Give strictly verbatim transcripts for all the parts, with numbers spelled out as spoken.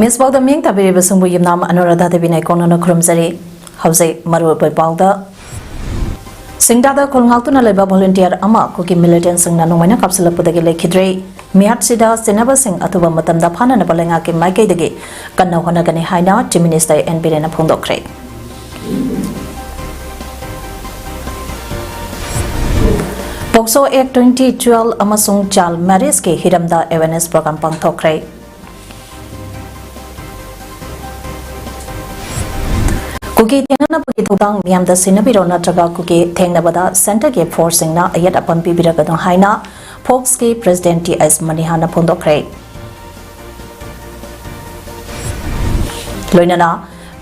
ꯃꯤꯁ ꯄꯥꯎꯗ ꯃꯤꯡ ꯊꯥꯕꯤꯔꯤꯕꯁꯤꯡꯕꯨ ꯌꯨꯝꯅꯥꯝ ꯑꯅꯨꯔꯥꯙꯥ ꯗꯦꯕꯤꯅ ꯏꯀꯣꯟꯅꯅ ꯈꯨꯔꯨꯝꯖꯔꯤ꯫ ꯍꯧꯖꯤꯛ ꯃꯔꯨꯑꯣꯏꯕ ꯄꯥꯎꯗ꯫ ꯁꯤꯡꯗꯥꯗ ꯈꯨꯜ ꯉꯥꯛꯇꯨꯅ ꯂꯩꯕ ꯚꯣꯂꯨꯟꯇꯤꯌꯔ ꯑꯃ ꯀꯨꯀꯤ ꯃꯤꯂꯤꯇꯦꯟꯁꯤꯡꯅ ꯅꯣꯡꯃꯩꯅ ꯀꯥꯞꯁꯤꯜꯂꯛꯄꯗꯒꯤ ꯂꯩꯈꯤꯗ꯭ꯔꯦ꯫ ꯃꯤꯍꯥꯠꯁꯤꯗ ꯆꯤꯟꯅꯕꯁꯤꯡ ꯑꯊꯨꯕ ꯃꯇꯝꯗ ꯐꯥꯅꯅꯕ ꯂꯩꯉꯥꯛꯀꯤ ꯃꯥꯏꯀꯩꯗꯒꯤ ꯀꯟꯅ ꯍꯣꯠꯅꯒꯅꯤ ꯍꯥꯏꯅ ꯆꯤꯐ ꯃꯤꯅꯤꯁꯇꯔ ꯑꯦꯟ ꯕꯤꯔꯦꯟꯅ ꯐꯣꯡꯗꯣꯛꯈ꯭ꯔꯦ꯫ ꯄꯣꯛꯁꯣ ꯑꯦꯛ ꯇ꯭ꯋꯦꯟꯇꯤ ꯇꯨꯋꯦꯜꯕ ꯑꯃꯁꯨꯡ ꯆꯥꯏꯜꯗ ꯃꯦꯔꯤꯖꯀꯤ ꯍꯤꯔꯝꯗ ꯑꯦꯋꯦꯔꯅꯦꯁ ꯄ꯭ꯔꯣꯒ꯭ꯔꯥꯝ ꯄꯥꯡꯊꯣꯛꯈ꯭ꯔꯦ꯫ ꯀꯨꯀꯤ ꯊꯦꯡꯅꯅꯕꯒꯤ ꯊꯧꯗꯥꯡ ꯃꯤꯌꯥꯝꯗ ꯁꯤꯟꯅꯕꯤꯔꯣ, ꯅꯠꯇ꯭ꯔꯒ ꯀꯨꯀꯤ ꯊꯦꯡꯅꯕꯗ ꯁꯦꯟꯇꯔꯒꯤ ꯐꯣꯔꯁꯁꯤꯡꯅ ꯑꯌꯦꯠ ꯑꯄꯟ ꯄꯤꯕꯤꯔꯒꯅꯨ ꯍꯥꯏꯅ ꯐꯣꯛꯁꯀꯤ ꯄ꯭ꯔꯦꯁꯤꯗꯦꯟꯠ ꯇꯤ ꯑꯦꯁ ꯃꯅꯤꯍꯥꯅ ꯐꯣꯡꯗꯣꯛꯈ꯭ꯔꯦ꯫ ꯂꯣꯏꯅꯅ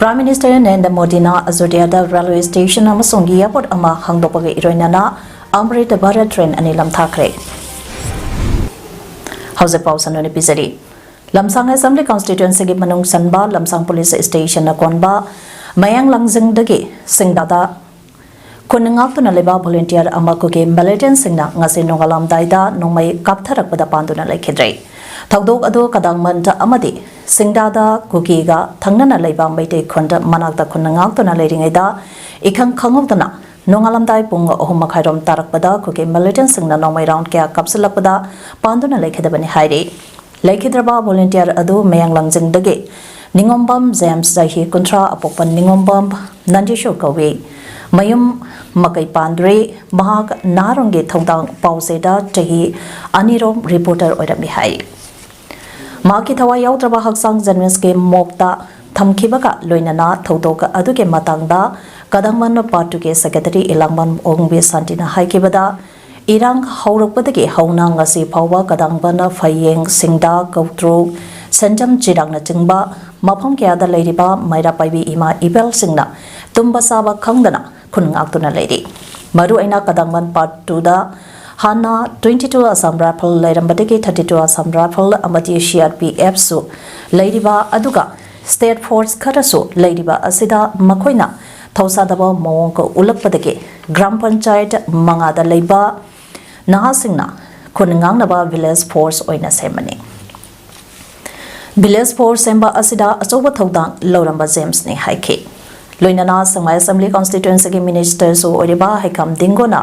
ꯄ꯭ꯔꯥꯏꯝ ꯃꯤꯅꯤꯁꯇꯔ ꯅꯔꯦꯟꯗ꯭ꯔ ꯃꯣꯗꯤꯅ ꯑꯌꯣꯙ꯭ꯌꯥꯗ ꯔꯦꯜꯋꯦ ꯁ꯭ꯇꯦꯁꯟ ꯑꯃꯁꯨꯡ ꯑꯦꯌꯔꯄꯣꯔꯠ ꯑꯃ ꯍꯥꯡꯗꯣꯛꯄꯒ ꯏꯔꯣꯏꯅꯅ ꯑꯃ꯭ꯔꯤꯠ ꯚꯥꯔꯠ ꯇ꯭ꯔꯦꯟ ꯑꯅꯤ ꯂꯝꯊꯥꯈ꯭ꯔꯦ꯫ ꯍꯧꯖꯤꯛ ꯄꯥꯎ ꯁꯟꯗꯣꯏꯅ ꯄꯤꯖꯔꯤ꯫ ꯂꯝꯁꯥꯡ ꯑꯦꯁꯦꯝꯕ꯭ꯂꯤ ꯀꯟꯁꯇꯤꯇ꯭ꯋꯦꯟꯁꯤꯒꯤ ꯃꯅꯨꯡ ꯆꯟꯕ ꯂꯝꯁꯥꯡ ꯄꯨꯂꯤꯁ ꯁ꯭ꯇꯦꯁꯟꯅ ꯀꯣꯟꯕ ꯃꯌꯥꯡ ꯂꯥꯡꯖꯤꯡꯗꯒꯤ ꯁꯤꯡꯗꯥꯗ ꯈꯨꯟ ꯉꯥꯛꯇꯨꯅ ꯂꯩꯕ ꯚꯣꯂꯨꯟꯇꯤꯌꯔ ꯑꯃ ꯀꯨꯀꯤ ꯃꯤꯂꯤꯇꯦꯟꯁꯤꯡꯅ ꯉꯁꯤ ꯅꯣꯡꯉꯥꯜꯂꯝꯗꯥꯏꯗ ꯅꯣꯡꯃꯩ ꯀꯥꯞꯊꯔꯛꯄꯗ ꯄꯥꯟꯗꯨꯅ ꯂꯩꯈꯤꯗ꯭ꯔꯦ꯫ ꯊꯧꯗꯣꯛ ꯑꯗꯨ ꯀꯗꯥꯡꯃꯟꯗ ꯑꯃꯗꯤ ꯁꯤꯡꯗꯥꯗ ꯀꯨꯀꯤꯒ ꯊꯪꯅꯅ ꯂꯩꯕ ꯃꯩꯇꯩ ꯈꯨꯟꯗ ꯃꯅꯥꯛꯇ ꯈꯨꯟ ꯉꯥꯛꯇꯨꯅ ꯂꯩꯔꯤꯉꯩꯗ ꯏꯈꯪ ꯈꯪꯍꯧꯗꯅ ꯅꯣꯡꯉꯥꯜꯂꯝꯗꯥꯏ ꯄꯨꯡ ꯑꯍꯨꯝ ꯃꯈꯥꯏꯔꯣꯝ ꯇꯥꯔꯛꯄꯗ ꯀꯨꯀꯤ ꯃꯤꯂꯤꯇꯦꯟꯁꯤꯡꯅ ꯅꯣꯡꯃꯩ ꯔꯥꯎꯟ ꯀꯌꯥ ꯀꯥꯞꯁꯤꯜꯂꯛꯄꯗ ꯄꯥꯟꯗꯨꯅ ꯂꯩꯈꯤꯗꯕꯅꯤ ꯍꯥꯏꯔꯤ꯫ ꯂꯩꯈꯤꯗ꯭ꯔꯕ ꯚꯣꯂꯨꯟꯇꯤꯌꯔ ꯑꯗꯨ ꯃꯌꯥꯡ ꯂꯥꯡꯖꯤꯡꯗꯒꯤ ꯅꯤꯉꯣꯝꯕꯝ ꯖꯦꯝꯁ, ꯆꯍꯤ ꯀꯨꯟꯊ꯭ꯔꯥ, ꯑꯄꯣꯛꯄ ꯅꯤꯉꯣꯝꯕꯝ ꯅꯟꯗꯤꯁꯣꯔ ꯀꯧꯏ꯫ ꯃꯌꯨꯝ ꯃꯀꯩ ꯄꯥꯟꯗ꯭ꯔꯤ꯫ ꯃꯍꯥꯛ ꯅꯍꯥꯔꯣꯟꯒꯤ ꯊꯧꯗꯥꯡ ꯄꯥꯎꯆꯦꯗ ꯆꯍꯤ ꯑꯅꯤꯔꯣꯝ ꯔꯤꯄꯣꯔꯇꯔ ꯑꯣꯏꯔꯝꯃꯤ ꯍꯥꯏ꯫ ꯃꯍꯥꯛꯀꯤ ꯊꯋꯥꯏ ꯌꯥꯎꯗ꯭ꯔꯕ ꯍꯛꯆꯥꯡ ꯖꯦꯅꯤꯝꯁꯀꯤ ꯃꯣꯔꯒꯇ ꯊꯝꯈꯤꯕꯒ ꯂꯣꯏꯅꯅ ꯊꯧꯗꯣꯛ ꯑꯗꯨꯒꯤ ꯃꯇꯥꯡꯗ ꯀꯗꯥꯡꯃꯟ ꯄꯥꯔꯠ ꯇꯨꯒꯤ ꯁꯦꯀ꯭ꯔꯦꯇꯔꯤ ꯏꯂꯥꯡꯕꯝ ꯑꯣꯡꯕꯤ ꯁꯥꯟꯇꯤꯅ ꯍꯥꯏꯈꯤꯕꯗ, ꯏꯔꯥꯡ ꯍꯧꯔꯛꯄꯗꯒꯤ ꯍꯧꯅ ꯉꯁꯤ ꯐꯥꯎꯕ ꯀꯗꯥꯡꯕꯟ, ꯐꯌꯦꯡ, ꯁꯤꯡꯗꯥ, ꯀꯧꯇ꯭ꯔꯨꯛ, ꯁꯦꯟꯖꯝ, ꯆꯤꯔꯥꯡꯅꯆꯤꯡꯕ ꯃꯐꯝ ꯀꯌꯥꯗ ꯂꯩꯔꯤꯕ ꯃꯩꯔꯥ ꯄꯥꯏꯕꯤ ꯏꯃꯥ ꯏꯕꯦꯜꯁꯤꯡꯅ ꯇꯨꯝꯕ ꯆꯥꯕ ꯈꯪꯗꯅ ꯈꯨꯟ ꯉꯥꯛꯇꯨꯅ ꯂꯩꯔꯤ꯫ ꯃꯔꯨꯑꯣꯏꯅ ꯀꯗꯥꯡꯕꯟ ꯄꯥꯔꯠ ꯇꯨꯗ ꯍꯥꯟꯅ ꯇ꯭ꯋꯦꯟꯇꯤ ꯇꯨ ꯑꯁꯥꯝ ꯔꯥꯏꯐꯜ ꯂꯩꯔꯝꯕꯗꯒꯤ ꯊꯥꯔꯇꯤ ꯇꯨ ꯑꯁꯥꯝ ꯔꯥꯏꯐꯜ ꯑꯃꯗꯤ ꯁꯤ ꯑꯥꯔ ꯄꯤ ꯑꯦꯐꯁꯨ ꯂꯩꯔꯤꯕ, ꯑꯗꯨꯒ ꯁ꯭ꯇꯦꯠ ꯐꯣꯔꯁ ꯈꯔꯁꯨ ꯂꯩꯔꯤꯕ ꯑꯁꯤꯗ ꯃꯈꯣꯏꯅ ꯊꯧꯁꯥꯗꯕ ꯃꯑꯣꯡ ꯎꯠꯂꯛꯄꯗꯒꯤ ꯒ꯭ꯔꯥꯝ ꯄꯟꯆꯥꯌꯠ ꯃꯉꯥꯗ ꯂꯩꯕ ꯅꯍꯥꯁꯤꯡꯅ ꯈꯨꯟ ꯉꯥꯛꯅꯕ ꯚꯤꯂꯦꯖ ꯐꯣꯔꯁ ꯑꯣꯏꯅ ꯁꯦꯝꯕꯅꯤ꯫ Village four ꯁꯦꯝꯕ ꯑꯁꯤꯗ ꯑꯆꯧꯕ ꯊꯧꯗꯥꯡ ꯂꯧꯔꯝꯕ ꯖꯦꯝꯁꯅꯤ ꯍꯥꯏꯈꯤ꯫ ꯂꯣꯏꯅꯅ ꯁꯦꯛꯃꯥꯏ Assembly Constituencyꯒꯤ Ministerꯁꯨ ꯑꯣꯏꯔꯤꯕ ꯍꯩꯈꯥꯝ ꯗꯤꯡꯒꯣꯅ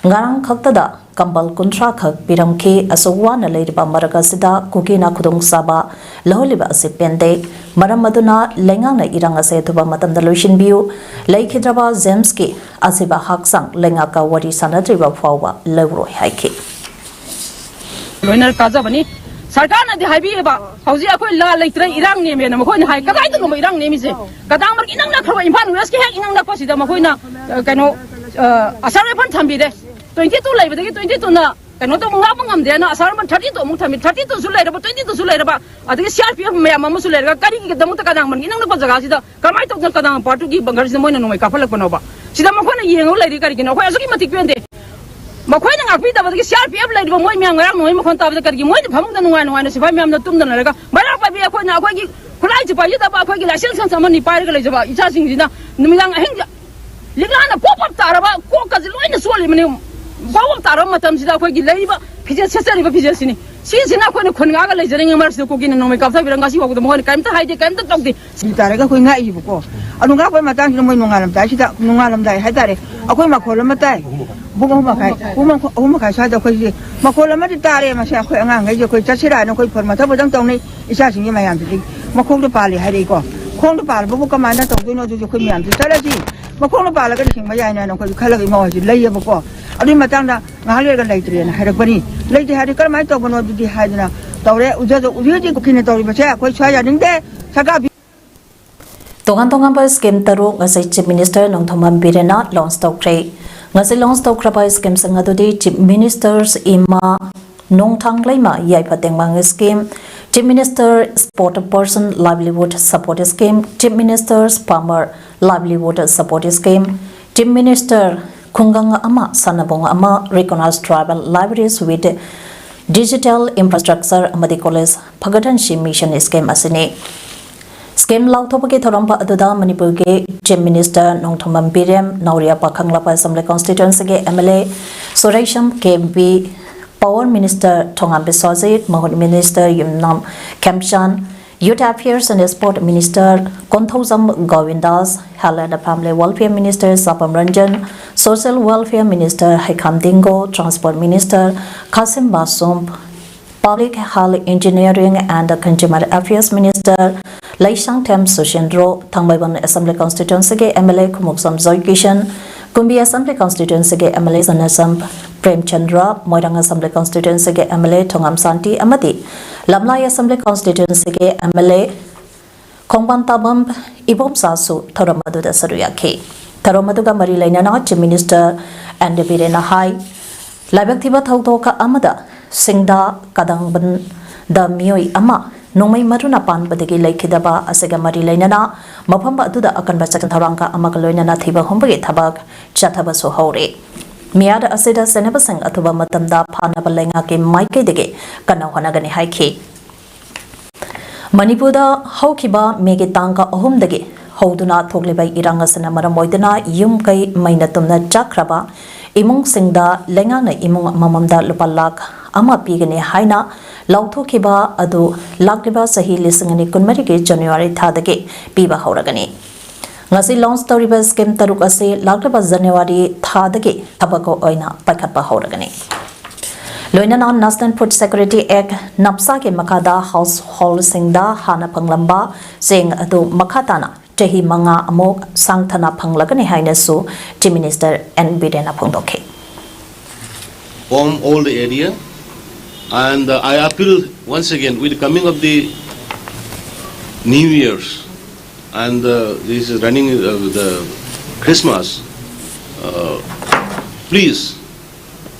ꯉꯔꯥꯡ ꯈꯛꯇꯗ ꯀꯝꯕꯜ ꯀꯨꯟꯊ꯭ꯔꯥ ꯈꯛ ꯄꯤꯔꯝꯈꯤ꯫ ꯑꯁꯨꯛ ꯋꯥꯅ ꯂꯩꯔꯤꯕ ꯃꯔꯛ ꯑꯁꯤꯗ ꯀꯨꯀꯤꯅ ꯈꯨꯗꯣꯡꯆꯥꯕ ꯂꯧꯍꯜꯂꯤꯕ ꯑꯁꯤ ꯄꯦꯟꯗꯦ꯫ ꯃꯔꯝ ꯑꯗꯨꯅ ꯂꯩꯉꯥꯛꯅ ꯏꯔꯥꯡ ꯑꯁꯤ ꯑꯊꯨꯕ ꯃꯇꯝꯗ ꯂꯣꯏꯁꯤꯟꯕꯤꯌꯨ꯫ ꯂꯩꯈꯤꯗ꯭ꯔꯕ ꯖꯦꯝꯁꯀꯤ ꯑꯁꯤꯕ ꯍꯛꯆꯥꯡ ꯂꯩꯉꯥꯛꯀ ꯋꯥꯔꯤ ꯁꯥꯟꯅꯗ꯭ꯔꯤꯕ ꯐꯥꯎꯕ ꯂꯧꯔꯣꯏ ꯍꯥꯏꯈꯤ꯫ ꯂꯣꯏꯅ ꯀꯥꯖꯕꯅꯤ꯫ ꯁꯔꯀꯥꯔꯅꯗꯤ ꯍꯥꯏꯕꯤꯌꯦꯕ, ꯍꯧꯖꯤꯛ ꯑꯩꯈꯣꯏ ꯂꯥ ꯂꯩꯇ꯭ꯔꯦ, ꯏꯔꯥꯡ ꯅꯦꯝꯃꯦꯅ ꯃꯈꯣꯏꯅ ꯍꯥꯏ꯫ ꯀꯗꯥꯏꯗꯅꯣꯕ ꯏꯔꯥꯡ ꯅꯦꯝꯃꯤꯁꯦ? ꯀꯗꯥꯡꯃꯛ ꯏꯅꯪ ꯅꯛꯈ꯭ꯔꯕ ꯏꯝꯐꯥꯜ ꯋꯦꯁꯀꯤ ꯍꯦꯛ ꯏꯅꯪ ꯅꯛꯄꯁꯤꯗ ꯃꯈꯣꯏꯅ, ꯑ, ꯀꯩꯅꯣ, ꯑ, ꯑꯁꯥꯝ ꯔꯥꯏꯐꯜ ꯊꯝꯕꯤꯔꯦ꯫ Twenty two ꯂꯩꯕꯗꯒꯤ twenty two ꯅ ꯀꯩꯅꯣ ꯇꯧꯕ ꯉꯥꯛꯄ ꯉꯝꯗꯦꯅ ꯑꯁꯥꯝ ꯔꯥꯏꯐꯜ thirty two ꯑꯃꯨꯛ ꯊꯝꯃꯤ, thirty two ꯁꯨ ꯂꯩꯔꯕ, twenty two ꯁꯨ ꯂꯩꯔꯕ, ꯑꯗꯒꯤ C R P F ꯃꯌꯥꯝ ꯑꯃꯁꯨ ꯂꯩꯔꯒ ꯀꯔꯤꯒꯤꯗꯃꯛꯇ ꯀꯗꯥꯡꯃꯛ ꯏꯅꯪ ꯅꯛꯄ ꯖꯒꯥꯁꯤꯗ ꯀꯔꯝꯍꯥꯏꯅ ꯇꯧꯗꯅ ꯀꯗꯥꯡ part two ꯒꯤ bunker ꯁꯤꯗ ꯃꯣꯏꯅ ꯅꯣꯡꯃꯩ ꯀꯥꯞꯍꯜꯂꯛꯄꯅꯣꯕ? ꯁꯤꯗ ꯃꯈꯣꯏꯅ ꯌꯦꯡꯉꯒ ꯂꯩꯔꯤ ꯀꯔꯤꯒꯤꯅꯣ? ꯑꯩꯈꯣꯏ ꯑꯁꯨꯛꯀꯤ ꯃꯇꯤꯛ ꯄꯦꯟꯗꯦ꯫ ꯃꯈꯣꯏꯅ ꯉꯥꯛꯄꯤꯗꯕꯗꯒꯤ C R P F ꯂꯩꯔꯤꯕ ꯃꯣꯏ ꯃꯌꯥꯝ ꯉꯔꯥꯡ ꯅꯣꯡꯃꯩ ꯃꯈꯣꯟ ꯇꯥꯕꯗ ꯀꯔꯤꯒꯤ ꯃꯣꯏꯗꯤ ꯐꯃꯨꯡꯗ ꯅꯨꯡꯉꯥꯏ ꯅꯨꯡꯉꯥꯏꯅ ꯁꯤꯐꯥꯏ ꯃꯌꯥꯝꯅ ꯇꯨꯝꯗꯅ ꯂꯩꯔꯒ ꯃꯩꯔꯥ ꯄꯥꯏꯕꯤ ꯑꯩꯈꯣꯏꯅ ꯑꯩꯈꯣꯏꯒꯤ ꯈꯨꯠꯂꯥꯏꯁꯨ ꯄꯥꯏꯖꯗꯕ ꯑꯩꯈꯣꯏꯒꯤ license ꯑꯃꯅꯤ ꯄꯥꯏꯔꯒ ꯂꯩꯖꯕ ꯏꯆꯥꯁꯤꯡꯁꯤꯅ ꯅꯨꯃꯤꯗꯥꯡ ꯑꯍꯤꯡꯗ ꯂꯤꯛꯂꯥꯅ ꯄꯣꯞ ꯄꯣꯞ ꯇꯥꯔꯕ ꯀꯣꯛꯀꯁꯦ ꯂꯣꯏꯅ ꯆꯣꯠꯂꯤꯕꯅꯤ꯫ ꯄꯣꯞ ꯄꯣꯞ ꯇꯥꯔꯕ ꯃꯇꯝꯁꯤꯗ ꯑꯩꯈꯣꯏꯒꯤ ꯂꯩꯔꯤꯕ ꯐꯤꯖꯦꯠ ꯁꯦꯠꯆꯔꯤꯕ ꯐꯤꯖꯦꯠꯁꯤꯅꯤ꯫ ꯁꯤꯁꯤꯅ ꯑꯩꯈꯣꯏꯅ ꯈꯨꯟ ꯉꯥꯛꯑꯒ ꯂꯩꯖꯔꯤꯉꯩ ꯃꯔꯛꯁꯤꯗ ꯀꯨꯀꯤꯅ ꯅꯣꯡꯃꯩ ꯀꯥꯞꯊꯕꯤꯔ ꯉꯁꯤ ꯐꯥꯎꯕꯗ ꯃꯈꯣꯏꯅ ꯀꯔꯤꯝꯇ ꯍꯥꯏꯗꯦ, ꯀꯔꯤꯝꯇ ꯇꯧꯗꯦ꯫ ꯁꯤ ꯇꯥꯔꯒ ꯑꯩꯈꯣꯏ ꯉꯥꯛꯏꯕꯀꯣ꯫ ꯑꯗꯨ ꯉꯥꯛꯄꯒꯤ ꯃꯇꯥꯡꯁꯤꯗ ꯃꯣꯏ ꯅꯣꯡꯉꯥꯜꯂꯝꯗꯥꯏꯁꯤꯗ, ꯅꯣꯡꯉꯥꯜꯂꯝꯗꯥꯏ ꯍꯥꯏꯇꯥꯔꯦ, ꯑꯩꯈꯣꯏ ꯃꯈꯣꯜ ꯑꯃ ꯇꯥꯏ꯫ ꯄꯨꯡ ꯑꯍꯨꯝ ꯃꯈꯥꯏ, ꯄꯨꯡ ꯑꯍꯨꯝ ꯃꯈꯥꯏ ꯁ꯭ꯋꯥꯏꯗ ꯑꯩꯈꯣꯏꯁꯦ ꯃꯈꯣꯜ ꯑꯃꯗꯤ ꯇꯥꯔꯦ꯫ ꯃꯁꯦ ꯑꯩꯈꯣꯏ ꯑꯉꯥꯡꯈꯩꯁꯦ ꯑꯩꯈꯣꯏ ꯆꯠꯁꯤꯔꯥꯅ ꯑꯩꯈꯣꯏ ꯐꯣꯟ ꯃꯊꯛ ꯃꯊꯪ ꯇꯧꯅꯩ꯫ ꯏꯆꯥꯁꯤꯡꯒꯤ ꯃꯌꯥꯝꯁꯤꯗꯤ ꯃꯈꯣꯡꯗ ꯄꯥꯜꯂꯤ ꯍꯥꯏꯔꯛꯏꯀꯣ꯫ ꯈꯣꯡꯗ ꯄꯥꯜꯂꯕꯕꯨ ꯀꯃꯥꯏꯅ ꯇꯧꯗꯣꯏꯅꯣ? ꯑꯗꯨꯁꯨ ꯑꯩꯈꯣꯏ ꯃꯌꯥꯝꯁꯦ ꯆꯠꯂꯁꯤ, ꯃꯈꯣꯡꯗ ꯄꯥꯜꯂꯒꯗꯤ ꯍꯤꯡꯕ ꯌꯥꯏꯅ ꯑꯩꯈꯣꯏꯁꯨ ꯈꯜꯂꯒ ꯏꯃꯥ ꯍꯣꯏꯁꯦ ꯂꯩꯌꯦꯕꯀꯣ꯫ ꯑꯗꯨꯒꯤ ꯃꯇꯥꯡꯗ ꯉꯥꯏꯍꯥꯛ ꯂꯩꯔꯒ ꯂꯩꯇ꯭ꯔꯦꯅ ꯍꯥꯏꯔꯛꯄꯅꯤ꯫ ꯂꯩꯇꯦ ꯍꯥꯏꯔꯗꯤ ꯀꯔꯝꯍꯥꯏꯅ ꯇꯧꯕꯅꯣ ꯑꯗꯨꯗꯤ ꯍꯥꯏꯗꯅ ꯇꯧꯔꯦ꯫ ꯎꯖꯗ ꯎꯖꯤꯛ ꯍꯧꯖꯤꯛ ꯀꯨꯀꯤꯅ ꯇꯧꯔꯤꯕꯁꯦ ꯑꯩꯈꯣꯏ ꯁ꯭ꯋꯥꯏ ꯌꯥꯅꯤꯡꯗꯦ꯫ ꯁꯔꯀꯥꯔ ꯄꯤ- ꯇꯣꯉꯥꯟ ꯇꯣꯉꯥꯟꯕ scheme ꯇꯔꯨꯛ ꯉꯁꯤ Chief Minister ꯅꯣꯡꯊꯣꯝꯕꯝ ꯕꯤꯔꯦꯟꯅ launch ꯇꯧꯈ꯭ꯔꯦ꯫ ꯉꯁꯤ launch ꯇꯧꯈ꯭ꯔꯕ scheme ꯁꯤꯡ ꯑꯗꯨꯗꯤ Chief Minister's ꯏꯃꯥ ꯅꯣꯡꯊꯥꯡꯂꯩꯃ ꯌꯥꯏꯐ ꯇꯦꯡꯕꯥꯡ scheme, Chief Minister Sport Person Livelihood Support Scheme, Chief Minister's Farmer Livelihood Support Scheme, Chief Minister ꯈꯨꯡꯒꯪ ꯑꯃ, ꯁꯥꯟꯅꯕꯨꯡ ꯑꯃ, Recognized Tribal Libraries with Digital Infrastructure ꯑꯃꯗꯤ College ꯐꯒꯠꯍꯟꯁꯤ mission scheme ꯑꯁꯤꯅꯤ꯫ Scheme ꯂꯥꯎꯊꯣꯛꯄꯒꯤ ꯊꯧꯔꯝ ꯑꯗꯨꯗ ꯃꯅꯤꯄꯨꯔꯒꯤ Chief Minister Nongthombam Biren, Naoriya Pakhanglakpa Assembly Constituency ꯒꯤ M L A Suresam K B, Power Minister Thongam Biswajit, Mahut Minister Yumnam Khemchand, Youth Affairs and Sport Minister Konthoujam Govindas, Health and Family Welfare Minister Sapam Ranjan, Social Welfare Minister Haikham Dingo, Transport Minister Kasim Basum, Public Health, Engineering and Consumer Affairs Minister Leishangthem Sushindro, Thangmeiban Assembly Constituency ꯒꯤ M L A Khumukcham Joy Kishan, Kumbi Assembly Constituency ꯒꯤ M L A Sanajam Premchandra, Moirang Assembly Constituency ꯒꯤ M L A Thongam Shanti ꯑꯃꯗꯤ Lamlai Assembly Constituency ꯒꯤ M L A ꯈꯣꯡꯕꯥꯟ ꯇꯥꯕꯝ ꯏꯕꯣꯝꯆꯥꯁꯨ ꯊꯧꯔꯝ ꯑꯗꯨꯗ ꯁꯔꯨꯛ ꯌꯥꯈꯤ꯫ ꯊꯧꯔꯝ ꯑꯗꯨꯒ ꯃꯔꯤ ꯂꯩꯅꯅ Chief Minister N Birenꯅ ꯍꯥꯏ, ꯂꯥꯏꯕꯛ ꯊꯤꯕ ꯊꯧꯗꯣꯛ ꯑꯃꯗ ꯁꯤꯡꯗꯥ ꯀꯗꯪꯕꯟꯗ ꯃꯤꯑꯣꯏ ꯑꯃ ꯅꯣꯡꯃꯩ ꯃꯔꯨꯅ ꯄꯥꯟꯕꯗꯒꯤ ꯂꯩꯈꯤꯗꯕ ꯑꯁꯤꯒ ꯃꯔꯤ ꯂꯩꯅꯅ ꯃꯐꯝ ꯑꯗꯨꯗ ꯑꯀꯟꯕ ꯆꯦꯛꯁꯤꯟ ꯊꯧꯔꯥꯡꯒ ꯑꯃꯒ ꯂꯣꯏꯅꯅ ꯊꯤꯕ ꯍꯨꯝꯕꯒꯤ ꯊꯕꯛ ꯆꯠꯊꯕꯁꯨ ꯍꯧꯔꯦ꯫ ꯃꯤꯌꯥꯠ ꯑꯁꯤꯗ ꯆꯦꯟꯅꯕꯁꯤꯡ ꯑꯊꯨꯕ ꯃꯇꯝꯗ ꯐꯥꯅꯕ ꯂꯩꯉꯥꯛꯀꯤ ꯃꯥꯏꯀꯩꯗꯒꯤ ꯀꯟꯅ ꯍꯣꯠꯅꯒꯅꯤ ꯍꯥꯏꯈꯤ꯫ ꯃꯅꯤꯄꯨꯔꯗ ꯍꯧꯈꯤꯕ ꯃꯦꯒꯤ ꯇꯥꯡ ꯑꯍꯨꯝꯗꯒꯤ ꯍꯧꯗꯨꯅ ꯊꯣꯛꯂꯤꯕ ꯏꯔꯥꯡ ꯑꯁꯤꯅ ꯃꯔꯝ ꯑꯣꯏꯗꯨꯅ ꯌꯨꯝ ꯀꯩ ꯃꯩꯅ ꯇꯨꯝꯅ ꯆꯥꯛꯈ꯭ꯔꯕ ꯏꯃꯨꯡꯁꯤꯡꯗ ꯂꯩꯉꯥꯛꯅ ꯏꯃꯨꯡ ꯑꯃꯃꯝꯗ ꯂꯨꯄꯥ ꯂꯥꯈ ꯑꯃ ꯄꯤꯒꯅꯤ ꯍꯥꯏꯅ ꯂꯥꯎꯊꯣꯛꯈꯤꯕ ꯑꯗꯨ ꯂꯥꯛꯂꯤꯕ ꯆꯍꯤ ꯂꯤꯁꯤꯡ ꯑꯅꯤ ꯀꯨꯟꯃꯔꯤꯒꯤ January ꯊꯥꯗꯒꯤ ꯄꯤꯕ ꯍꯧꯔꯒꯅꯤ꯫ ꯉꯁꯤ launch ꯇꯧꯔꯤꯕ scheme ꯇꯔꯨꯛ ꯑꯁꯤ ꯂꯥꯛꯂꯤꯕ January ꯊꯥꯗꯒꯤ ꯊꯕꯛ ꯑꯣꯏꯅ ꯄꯥꯏꯈꯠꯄ ꯍꯧꯔꯒꯅꯤ꯫ ꯂꯣꯏꯅꯅ National Food Security Act, NFSAꯒꯤ ꯃꯈꯥꯗ householdꯁꯤꯡꯗ ꯍꯥꯟꯅ ꯐꯪꯂꯝꯕ ꯆꯦꯡ ꯑꯗꯨ ꯃꯈꯥ ꯇꯥꯅ ꯆꯍꯤ ꯃꯉꯥ ꯑꯃꯨꯛ ꯁꯥꯡꯊꯅ ꯐꯪꯂꯒꯅꯤ ꯍꯥꯏꯅꯁꯨ Chief Minister N Birenꯅ ꯐꯣꯡꯗꯣꯛꯈꯤ꯫ Form all the area, and uh, I appeal once again, with the coming of the New Year's and uh, this is running uh, the Christmas, uh, please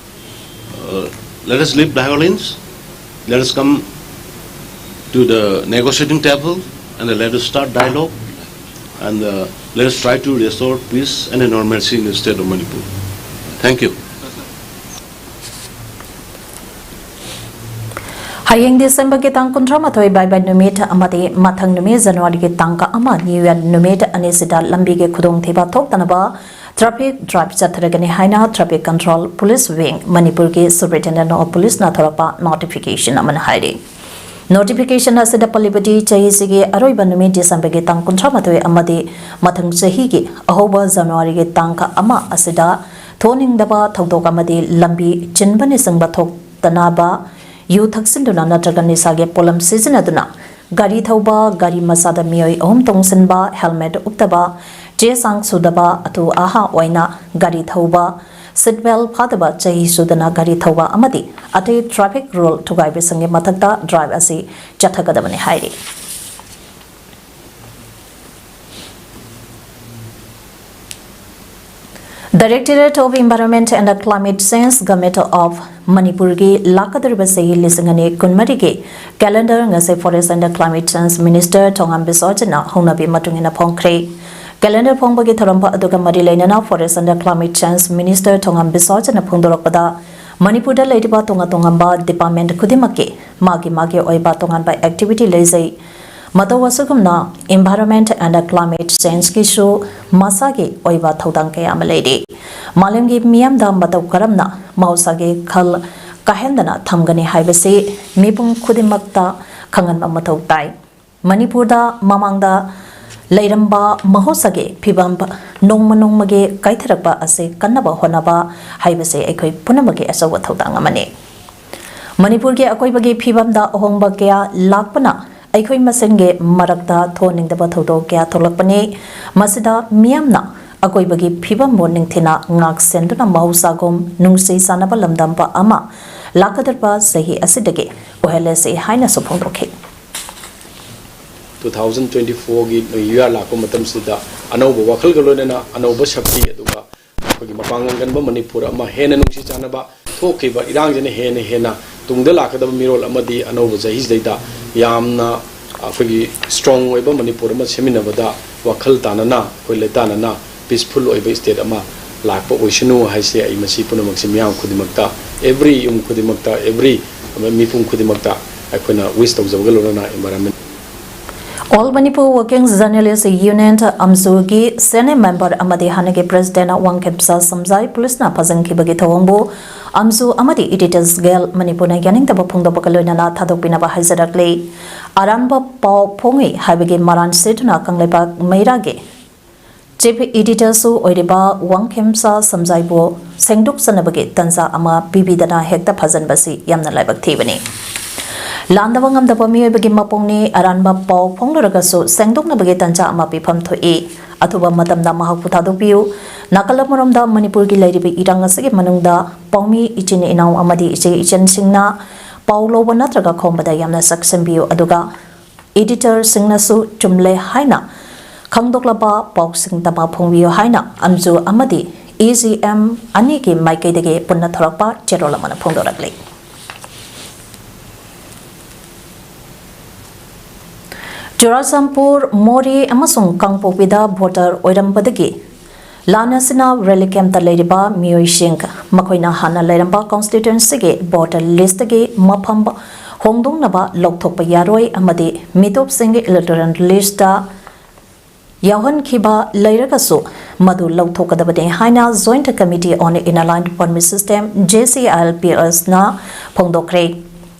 uh, let us leave the violence, let us come to the negotiating table and let us start dialogue and uh, let us try to restore peace and normalcy in the state of Manipur. Thank you. ꯍꯌꯦꯡ Decemberꯒꯤ ꯇꯥꯡ ꯀꯨꯟꯊ꯭ꯔꯥ ꯃꯥꯊꯣꯏ ꯕꯥꯏ ꯕꯥꯏ ꯅꯨꯃꯤꯠ ꯑꯃꯗꯤ ꯃꯊꯪ ꯅꯨꯃꯤꯠ Januaryꯒꯤ ꯇꯥꯡ ꯑꯃ New Year ꯅꯨꯃꯤꯠ ꯑꯅꯤꯁꯤꯗ ꯂꯝꯕꯤꯒꯤ ꯈꯨꯗꯣꯡꯊꯤꯕ ꯊꯣꯛꯇꯅꯕ ꯇ꯭ꯔꯥꯐꯤꯛ ꯗ꯭ꯔꯥꯏꯚ ꯆꯠꯊꯔꯒꯅꯤ ꯍꯥꯏꯅ ꯇ꯭ꯔꯥꯐꯤꯛ ꯀꯟꯇ꯭ꯔꯣꯜ ꯄꯨꯂꯤꯁ ꯋꯤꯡ, ꯃꯅꯤꯄꯨꯔꯒꯤ ꯁꯨꯄꯔꯤꯟꯇꯦꯟꯗꯦꯟ ꯑꯣꯐ ꯄꯨꯂꯤꯁꯅ ꯊꯣꯔꯛꯄ ꯅꯣꯇꯤꯐꯤꯀꯦꯁꯟ ꯑꯃꯅ ꯍꯥꯏꯔꯤ꯫ ꯅꯣꯇꯤꯐꯤꯀꯦꯁꯟ ꯑꯁꯤꯗ ꯄꯜꯂꯤꯕꯗꯤ ꯆꯍꯤꯁꯤꯒꯤ ꯑꯔꯣꯏꯕ ꯅꯨꯃꯤꯠ ꯗꯤꯁꯦꯝꯕꯔꯒꯤ ꯇꯥꯡ ꯀꯨꯟꯊ꯭ꯔꯥ ꯃꯥꯊꯣꯏ ꯑꯃꯗꯤ ꯃꯊꯪ ꯆꯍꯤꯒꯤ ꯑꯍꯧꯕ ꯖꯅꯋꯥꯔꯤꯒꯤ ꯇꯥꯡ ꯑꯃ ꯑꯁꯤꯗ ꯊꯣꯛꯍꯟꯅꯤꯡꯗꯕ ꯊꯧꯗꯣꯛ ꯑꯃꯗꯤ ꯂꯝꯕꯤ ꯆꯤꯟꯕꯅꯆꯤꯡꯕ ꯊꯣꯛꯇꯅꯕ ꯌꯨ ꯊꯛꯆꯤꯟꯗꯨꯅ ꯅꯠꯇ꯭ꯔꯒ ꯅꯤꯁꯥꯒꯤ ꯄꯣꯠꯂꯝ ꯁꯤꯖꯤꯟꯅꯗꯨꯅ ꯒꯥꯔꯤ ꯊꯧꯕ, ꯒꯥꯔꯤ ꯃꯆꯥꯗ ꯃꯤꯑꯣꯏ ꯑꯍꯨꯝ ꯇꯣꯡꯁꯤꯟꯕ, ꯍꯦꯜꯃꯦꯠ ꯎꯞꯇꯕ, ꯆꯦ ꯆꯥꯡ ꯁꯨꯗꯕ, ꯑꯇꯨ ꯑꯍꯥ ꯑꯣꯏꯅ ꯒꯥꯔꯤ ꯊꯧꯕ, ꯁꯤꯠ ꯕꯦꯜ ꯐꯥꯗꯕ, ꯆꯍꯤ ꯁꯨꯗꯅ ꯒꯥꯔꯤ ꯊꯧꯕ ꯑꯃꯗꯤ ꯑꯇꯩ ꯇ꯭ꯔꯥꯐꯤꯛ ꯔꯨꯜ ꯊꯨꯒꯥꯏꯕꯁꯤꯡꯒꯤ ꯃꯊꯛꯇ ꯗ꯭ꯔꯥꯏꯚ ꯑꯁꯤ ꯆꯠꯊꯒꯗꯕꯅꯤ ꯍꯥꯏꯔꯤ꯫ Directorate of Environment and Climate Change, Government of ꯃꯅꯤꯄꯨꯔꯒꯤ ꯂꯥꯛꯀꯗꯧꯔꯤꯕ ꯆꯍꯤ ꯂꯤꯁꯤꯡ ꯑꯅꯤ ꯀꯨꯟꯃꯔꯤꯒꯤ calendar ꯉꯁꯤ Forest and Climate Change Minister ꯊꯣꯉꯥꯝ ꯕꯤꯁꯣꯖꯤꯠꯅ ꯍꯧꯅꯕꯤ ꯃꯇꯨꯡ ꯏꯟꯅ ꯐꯣꯡꯈ꯭ꯔꯦ꯫ Calendar ꯐꯣꯡꯕꯒꯤ ꯊꯧꯔꯝ ꯑꯗꯨꯒ ꯃꯔꯤ ꯂꯩꯅꯅ Forest and Climate Change Minister ꯊꯣꯉꯥꯝ ꯕꯤꯁꯣꯖꯤꯠꯅ ꯐꯣꯡꯗꯣꯔꯛꯄꯗ, ꯃꯅꯤꯄꯨꯔꯗ ꯂꯩꯔꯤꯕ ꯇꯣꯉꯥꯟ ꯇꯣꯉꯥꯟꯕ department ꯈꯨꯗꯤꯡꯃꯛꯀꯤ ꯃꯥꯒꯤ ꯃꯥꯒꯤ ꯑꯣꯏꯕ ꯇꯣꯉꯥꯟꯕ activity ꯂꯩꯖꯩ꯫ ꯃꯇꯧ ꯑꯁꯤꯒꯨꯝꯅ Environment and Climate Change ꯀꯤꯁꯨ ꯃꯁꯥꯒꯤ ꯑꯣꯏꯕ ꯊꯧꯗꯥꯡ ꯀꯌꯥ ꯑꯃ ꯂꯩꯔꯤ꯫ ꯃꯥꯂꯦꯝꯒꯤ ꯃꯤꯌꯥꯝꯗ ꯃꯇꯧ ꯀꯔꯝꯅ ꯃꯍꯧꯁꯥꯒꯤ ꯈꯜ ꯀꯥꯏꯍꯟꯗꯅ ꯊꯝꯒꯅꯤ ꯍꯥꯏꯕꯁꯤ ꯃꯤꯄꯨꯝ ꯈꯨꯗꯤꯡꯃꯛꯇ ꯈꯪꯍꯟꯕ ꯃꯊꯧ ꯇꯥꯏ꯫ ꯃꯅꯤꯄꯨꯔꯗ ꯃꯃꯥꯡꯗ ꯂꯩꯔꯝꯕ ꯃꯍꯧꯁꯥꯒꯤ ꯐꯤꯕꯝ ꯅꯣꯡꯃ ꯅꯣꯡꯃꯒꯤ ꯀꯥꯏꯊꯔꯛꯄ ꯑꯁꯤ ꯀꯟꯅꯕ ꯍꯣꯠꯅꯕ ꯍꯥꯏꯕꯁꯤ ꯑꯩꯈꯣꯏ ꯄꯨꯝꯅꯃꯛꯀꯤ ꯑꯆꯧꯕ ꯊꯧꯗꯥꯡ ꯑꯃꯅꯤ꯫ ꯃꯅꯤꯄꯨꯔꯒꯤ ꯑꯀꯣꯏꯕꯒꯤ ꯐꯤꯕꯝꯗ ꯑꯍꯣꯡꯕ ꯀꯌꯥ ꯂꯥꯛꯄꯅ ꯑꯩꯈꯣꯏ ꯃꯁꯦꯟꯒꯤ ꯃꯔꯛꯇ ꯊꯣꯛꯍꯟꯅꯤꯡꯗꯕ ꯊꯧꯗꯣꯛ ꯀꯌꯥ ꯊꯣꯛꯂꯛꯄꯅꯤ꯫ ꯃꯁꯤꯗ ꯃꯤꯌꯥꯝꯅ ꯑꯀꯣꯏꯕꯒꯤ ꯐꯤꯕꯝꯕꯨ ꯅꯤꯡꯊꯤꯅ ꯉꯥꯛ ꯁꯦꯟꯗꯨꯅ ꯃꯍꯧꯁꯥꯒꯨꯝ ꯅꯨꯡꯁꯤ ꯆꯥꯟꯅꯕ ꯂꯝꯗꯝꯕ ꯑꯃ ꯂꯥꯛꯀꯗꯧꯔꯤꯕ ꯆꯍꯤ ꯑꯁꯤꯗꯒꯤ ꯑꯣꯏꯍꯜꯂꯁꯤ ꯍꯥꯏꯅꯁꯨ ꯐꯣꯡꯗꯣꯛꯈꯤ꯫ ꯇꯨ ꯊꯥꯎꯖꯟ ꯇ꯭ꯋꯦꯟꯇꯤ ꯐꯣꯔꯒꯤ ꯅ꯭ꯌꯨ ꯏꯌꯥꯔ ꯂꯥꯛꯄ ꯃꯇꯝꯁꯤꯗ ꯑꯅꯧꯕ ꯋꯥꯈꯜꯒ ꯂꯣꯏꯅꯅ ꯑꯅꯧꯕ ꯁꯛꯇꯤ, ꯑꯗꯨꯒ ꯑꯩꯈꯣꯏꯒꯤ ꯃꯄꯥꯡꯒꯜ ꯀꯟꯕ ꯃꯅꯤꯄꯨꯔ ꯑꯃ, ꯍꯦꯟꯅ ꯅꯨꯡꯁꯤ ꯆꯥꯟꯅꯕ, ꯊꯣꯛꯈꯤꯕ ꯏꯔꯥꯡꯁꯤꯅ ꯍꯦꯟꯅ ꯍꯦꯟꯅ ꯇꯨꯡꯗ ꯂꯥꯛꯀꯗꯕ ꯃꯤꯔꯣꯜ ꯑꯃꯗꯤ ꯑꯅꯧꯕ ꯆꯍꯤꯁꯤꯗꯩꯗ ꯌꯥꯝꯅ ꯑꯩꯈꯣꯏꯒꯤ ꯁ꯭ꯇꯔꯣꯡ ꯑꯣꯏꯕ ꯃꯅꯤꯄꯨꯔ ꯑꯃ ꯁꯦꯝꯃꯤꯟꯅꯕꯗ ꯋꯥꯈꯜ ꯇꯥꯅꯅ, ꯑꯩꯈꯣꯏ ꯂꯩꯇꯥꯅꯅ ꯄꯤꯁꯐꯨꯜ ꯑꯣꯏꯕ ꯁ꯭ꯇꯦꯠ ꯑꯃ ꯂꯥꯛꯄ ꯑꯣꯏꯁꯅꯨ ꯍꯥꯏꯁꯦ ꯑꯩ ꯃꯁꯤ ꯄꯨꯝꯅꯃꯛꯁꯦ ꯃꯤꯌꯥꯝ ꯈꯨꯗꯤꯡꯃꯛꯇ, ꯑꯦꯚ꯭ꯔꯤ ꯌꯨꯝ ꯈꯨꯗꯤꯡꯃꯛꯇ, ꯑꯦꯚ꯭ꯔꯤ ꯃꯤꯄꯨꯝ ꯈꯨꯗꯤꯡꯃꯛꯇ ꯑꯩꯈꯣꯏꯅ ꯋꯤꯁ ꯇꯧꯖꯕꯒ ꯂꯣꯏꯅꯅ environment All Manipur Working Journalist Union, ꯑꯝꯖꯨꯒꯤ senior member ꯑꯃꯗꯤ ꯍꯥꯟꯅꯒꯤ president ꯋꯥꯡꯈꯦꯝꯆꯥ ꯁꯝꯖꯥꯏ ꯄꯨꯂꯤꯁꯅ ꯐꯥꯖꯤꯟꯈꯤꯕꯒꯤ ꯊꯧꯑꯣꯡꯕꯨ ꯑꯝꯖꯨ ꯑꯃꯗꯤ Editors Guild ꯃꯅꯤꯄꯨꯔꯅ ꯌꯥꯅꯤꯡꯗꯕ ꯐꯣꯡꯗꯣꯛꯄꯒ ꯂꯣꯏꯅꯅ ꯊꯥꯗꯣꯛꯄꯤꯅꯕ ꯍꯥꯏꯖꯔꯛꯂꯤ꯫ ꯑꯔꯥꯟꯕ ꯄꯥꯎ ꯐꯣꯡꯏ ꯍꯥꯏꯕꯒꯤ ꯃꯔꯥꯜ ꯁꯤꯗꯨꯅ ꯀꯪꯂꯩꯄꯥꯛ ꯃꯩꯔꯥꯒꯤ chief editorꯁꯨ ꯑꯣꯏꯔꯤꯕ ꯋꯥꯡꯈꯦꯝꯆꯥ ꯁꯝꯖꯥꯏꯕꯨ ꯁꯦꯡꯗꯣꯛꯆꯅꯕꯒꯤ ꯇꯟꯖꯥ ꯑꯃ ꯄꯤꯕꯤꯗꯅ ꯍꯦꯛꯇ ꯐꯥꯖꯤꯟꯕꯁꯤ ꯌꯥꯝꯅ ꯂꯥꯏꯕꯛ ꯊꯤꯕꯅꯤ꯫ ꯂꯥꯟꯗꯕ ꯉꯝꯗꯕ ꯃꯤꯑꯣꯏꯕꯒꯤ ꯃꯄꯣꯛꯅꯤ꯫ ꯑꯔꯥꯟꯕ ꯄꯥꯎ ꯐꯣꯡꯂꯨꯔꯒꯁꯨ ꯁꯦꯡꯗꯣꯛꯅꯕꯒꯤ ꯇꯟꯖꯥ ꯑꯃ ꯄꯤꯐꯝ ꯊꯣꯛꯏ꯫ ꯑꯊꯨꯕ ꯃꯇꯝꯗ ꯃꯍꯥꯛꯄꯨ ꯊꯥꯗꯣꯛꯄꯤꯌꯨ꯫ ꯅꯥꯀꯜ ꯑꯃꯔꯣꯝꯗ ꯃꯅꯤꯄꯨꯔꯒꯤ ꯂꯩꯔꯤꯕ ꯏꯔꯥꯡ ꯑꯁꯤꯒꯤ ꯃꯅꯨꯡꯗ ꯄꯥꯎꯃꯤ ꯏꯆꯤꯟ ꯏꯅꯥꯎ ꯑꯃꯗꯤ ꯏꯆꯦ ꯏꯆꯟꯁꯤꯡꯅ ꯄꯥꯎ ꯂꯧꯕ ꯅꯠꯇ꯭ꯔꯒ ꯈꯣꯝꯕꯗ ꯌꯥꯝꯅ ꯆꯦꯛꯁꯤꯟꯕꯤꯌꯨ, ꯑꯗꯨꯒ editorꯁꯤꯡꯅꯁꯨ ꯆꯨꯝꯂꯦ ꯍꯥꯏꯅ ꯈꯪꯗꯣꯛꯂꯕ ꯄꯥꯎꯁꯤꯡ ꯇꯃꯛ ꯐꯣꯡꯕꯤꯌꯨ ꯍꯥꯏꯅ ꯑꯝꯖꯨ ꯑꯃꯗꯤ EGM ꯑꯅꯤꯒꯤ ꯃꯥꯏꯀꯩꯗꯒꯤ ꯄꯨꯟꯅ ꯊꯣꯔꯛꯄ ꯆꯦꯔꯣꯜ ꯑꯃꯅ ꯐꯣꯡꯗꯣꯔꯛꯂꯤ꯫ ꯆꯨꯔꯥꯆꯥꯟꯄꯨꯔ, ꯃꯣꯔꯦ ꯑꯃꯁꯨꯡ ꯀꯥꯡꯄꯣꯛꯄꯤꯗ voter ꯑꯣꯏꯔꯝꯕꯗꯒꯤ ꯂꯥꯟ ꯑꯁꯤꯅ relief campꯇ ꯂꯩꯔꯤꯕ ꯃꯤꯑꯣꯏꯁꯤꯡ, ꯃꯈꯣꯏꯅ ꯍꯥꯟꯅ ꯂꯩꯔꯝꯕ constituencyꯒꯤ voter listꯇꯒꯤ ꯃꯐꯝ ꯍꯣꯡꯗꯣꯛꯅꯕ ꯂꯧꯊꯣꯛꯄ ꯌꯥꯔꯣꯏ ꯑꯃꯗꯤ ꯃꯤꯇꯣꯞꯁꯤꯡꯒꯤ electoral listꯇ ꯌꯥꯎꯍꯟꯈꯤꯕ ꯂꯩꯔꯒꯁꯨ ꯃꯗꯨ ꯂꯧꯊꯣꯛꯀꯗꯕꯅꯤ ꯍꯥꯏꯅ Joint Committee on Inner Line Permit System, JCILPSꯅ ꯐꯣꯡꯗꯣꯛꯈ꯭ꯔꯦ꯫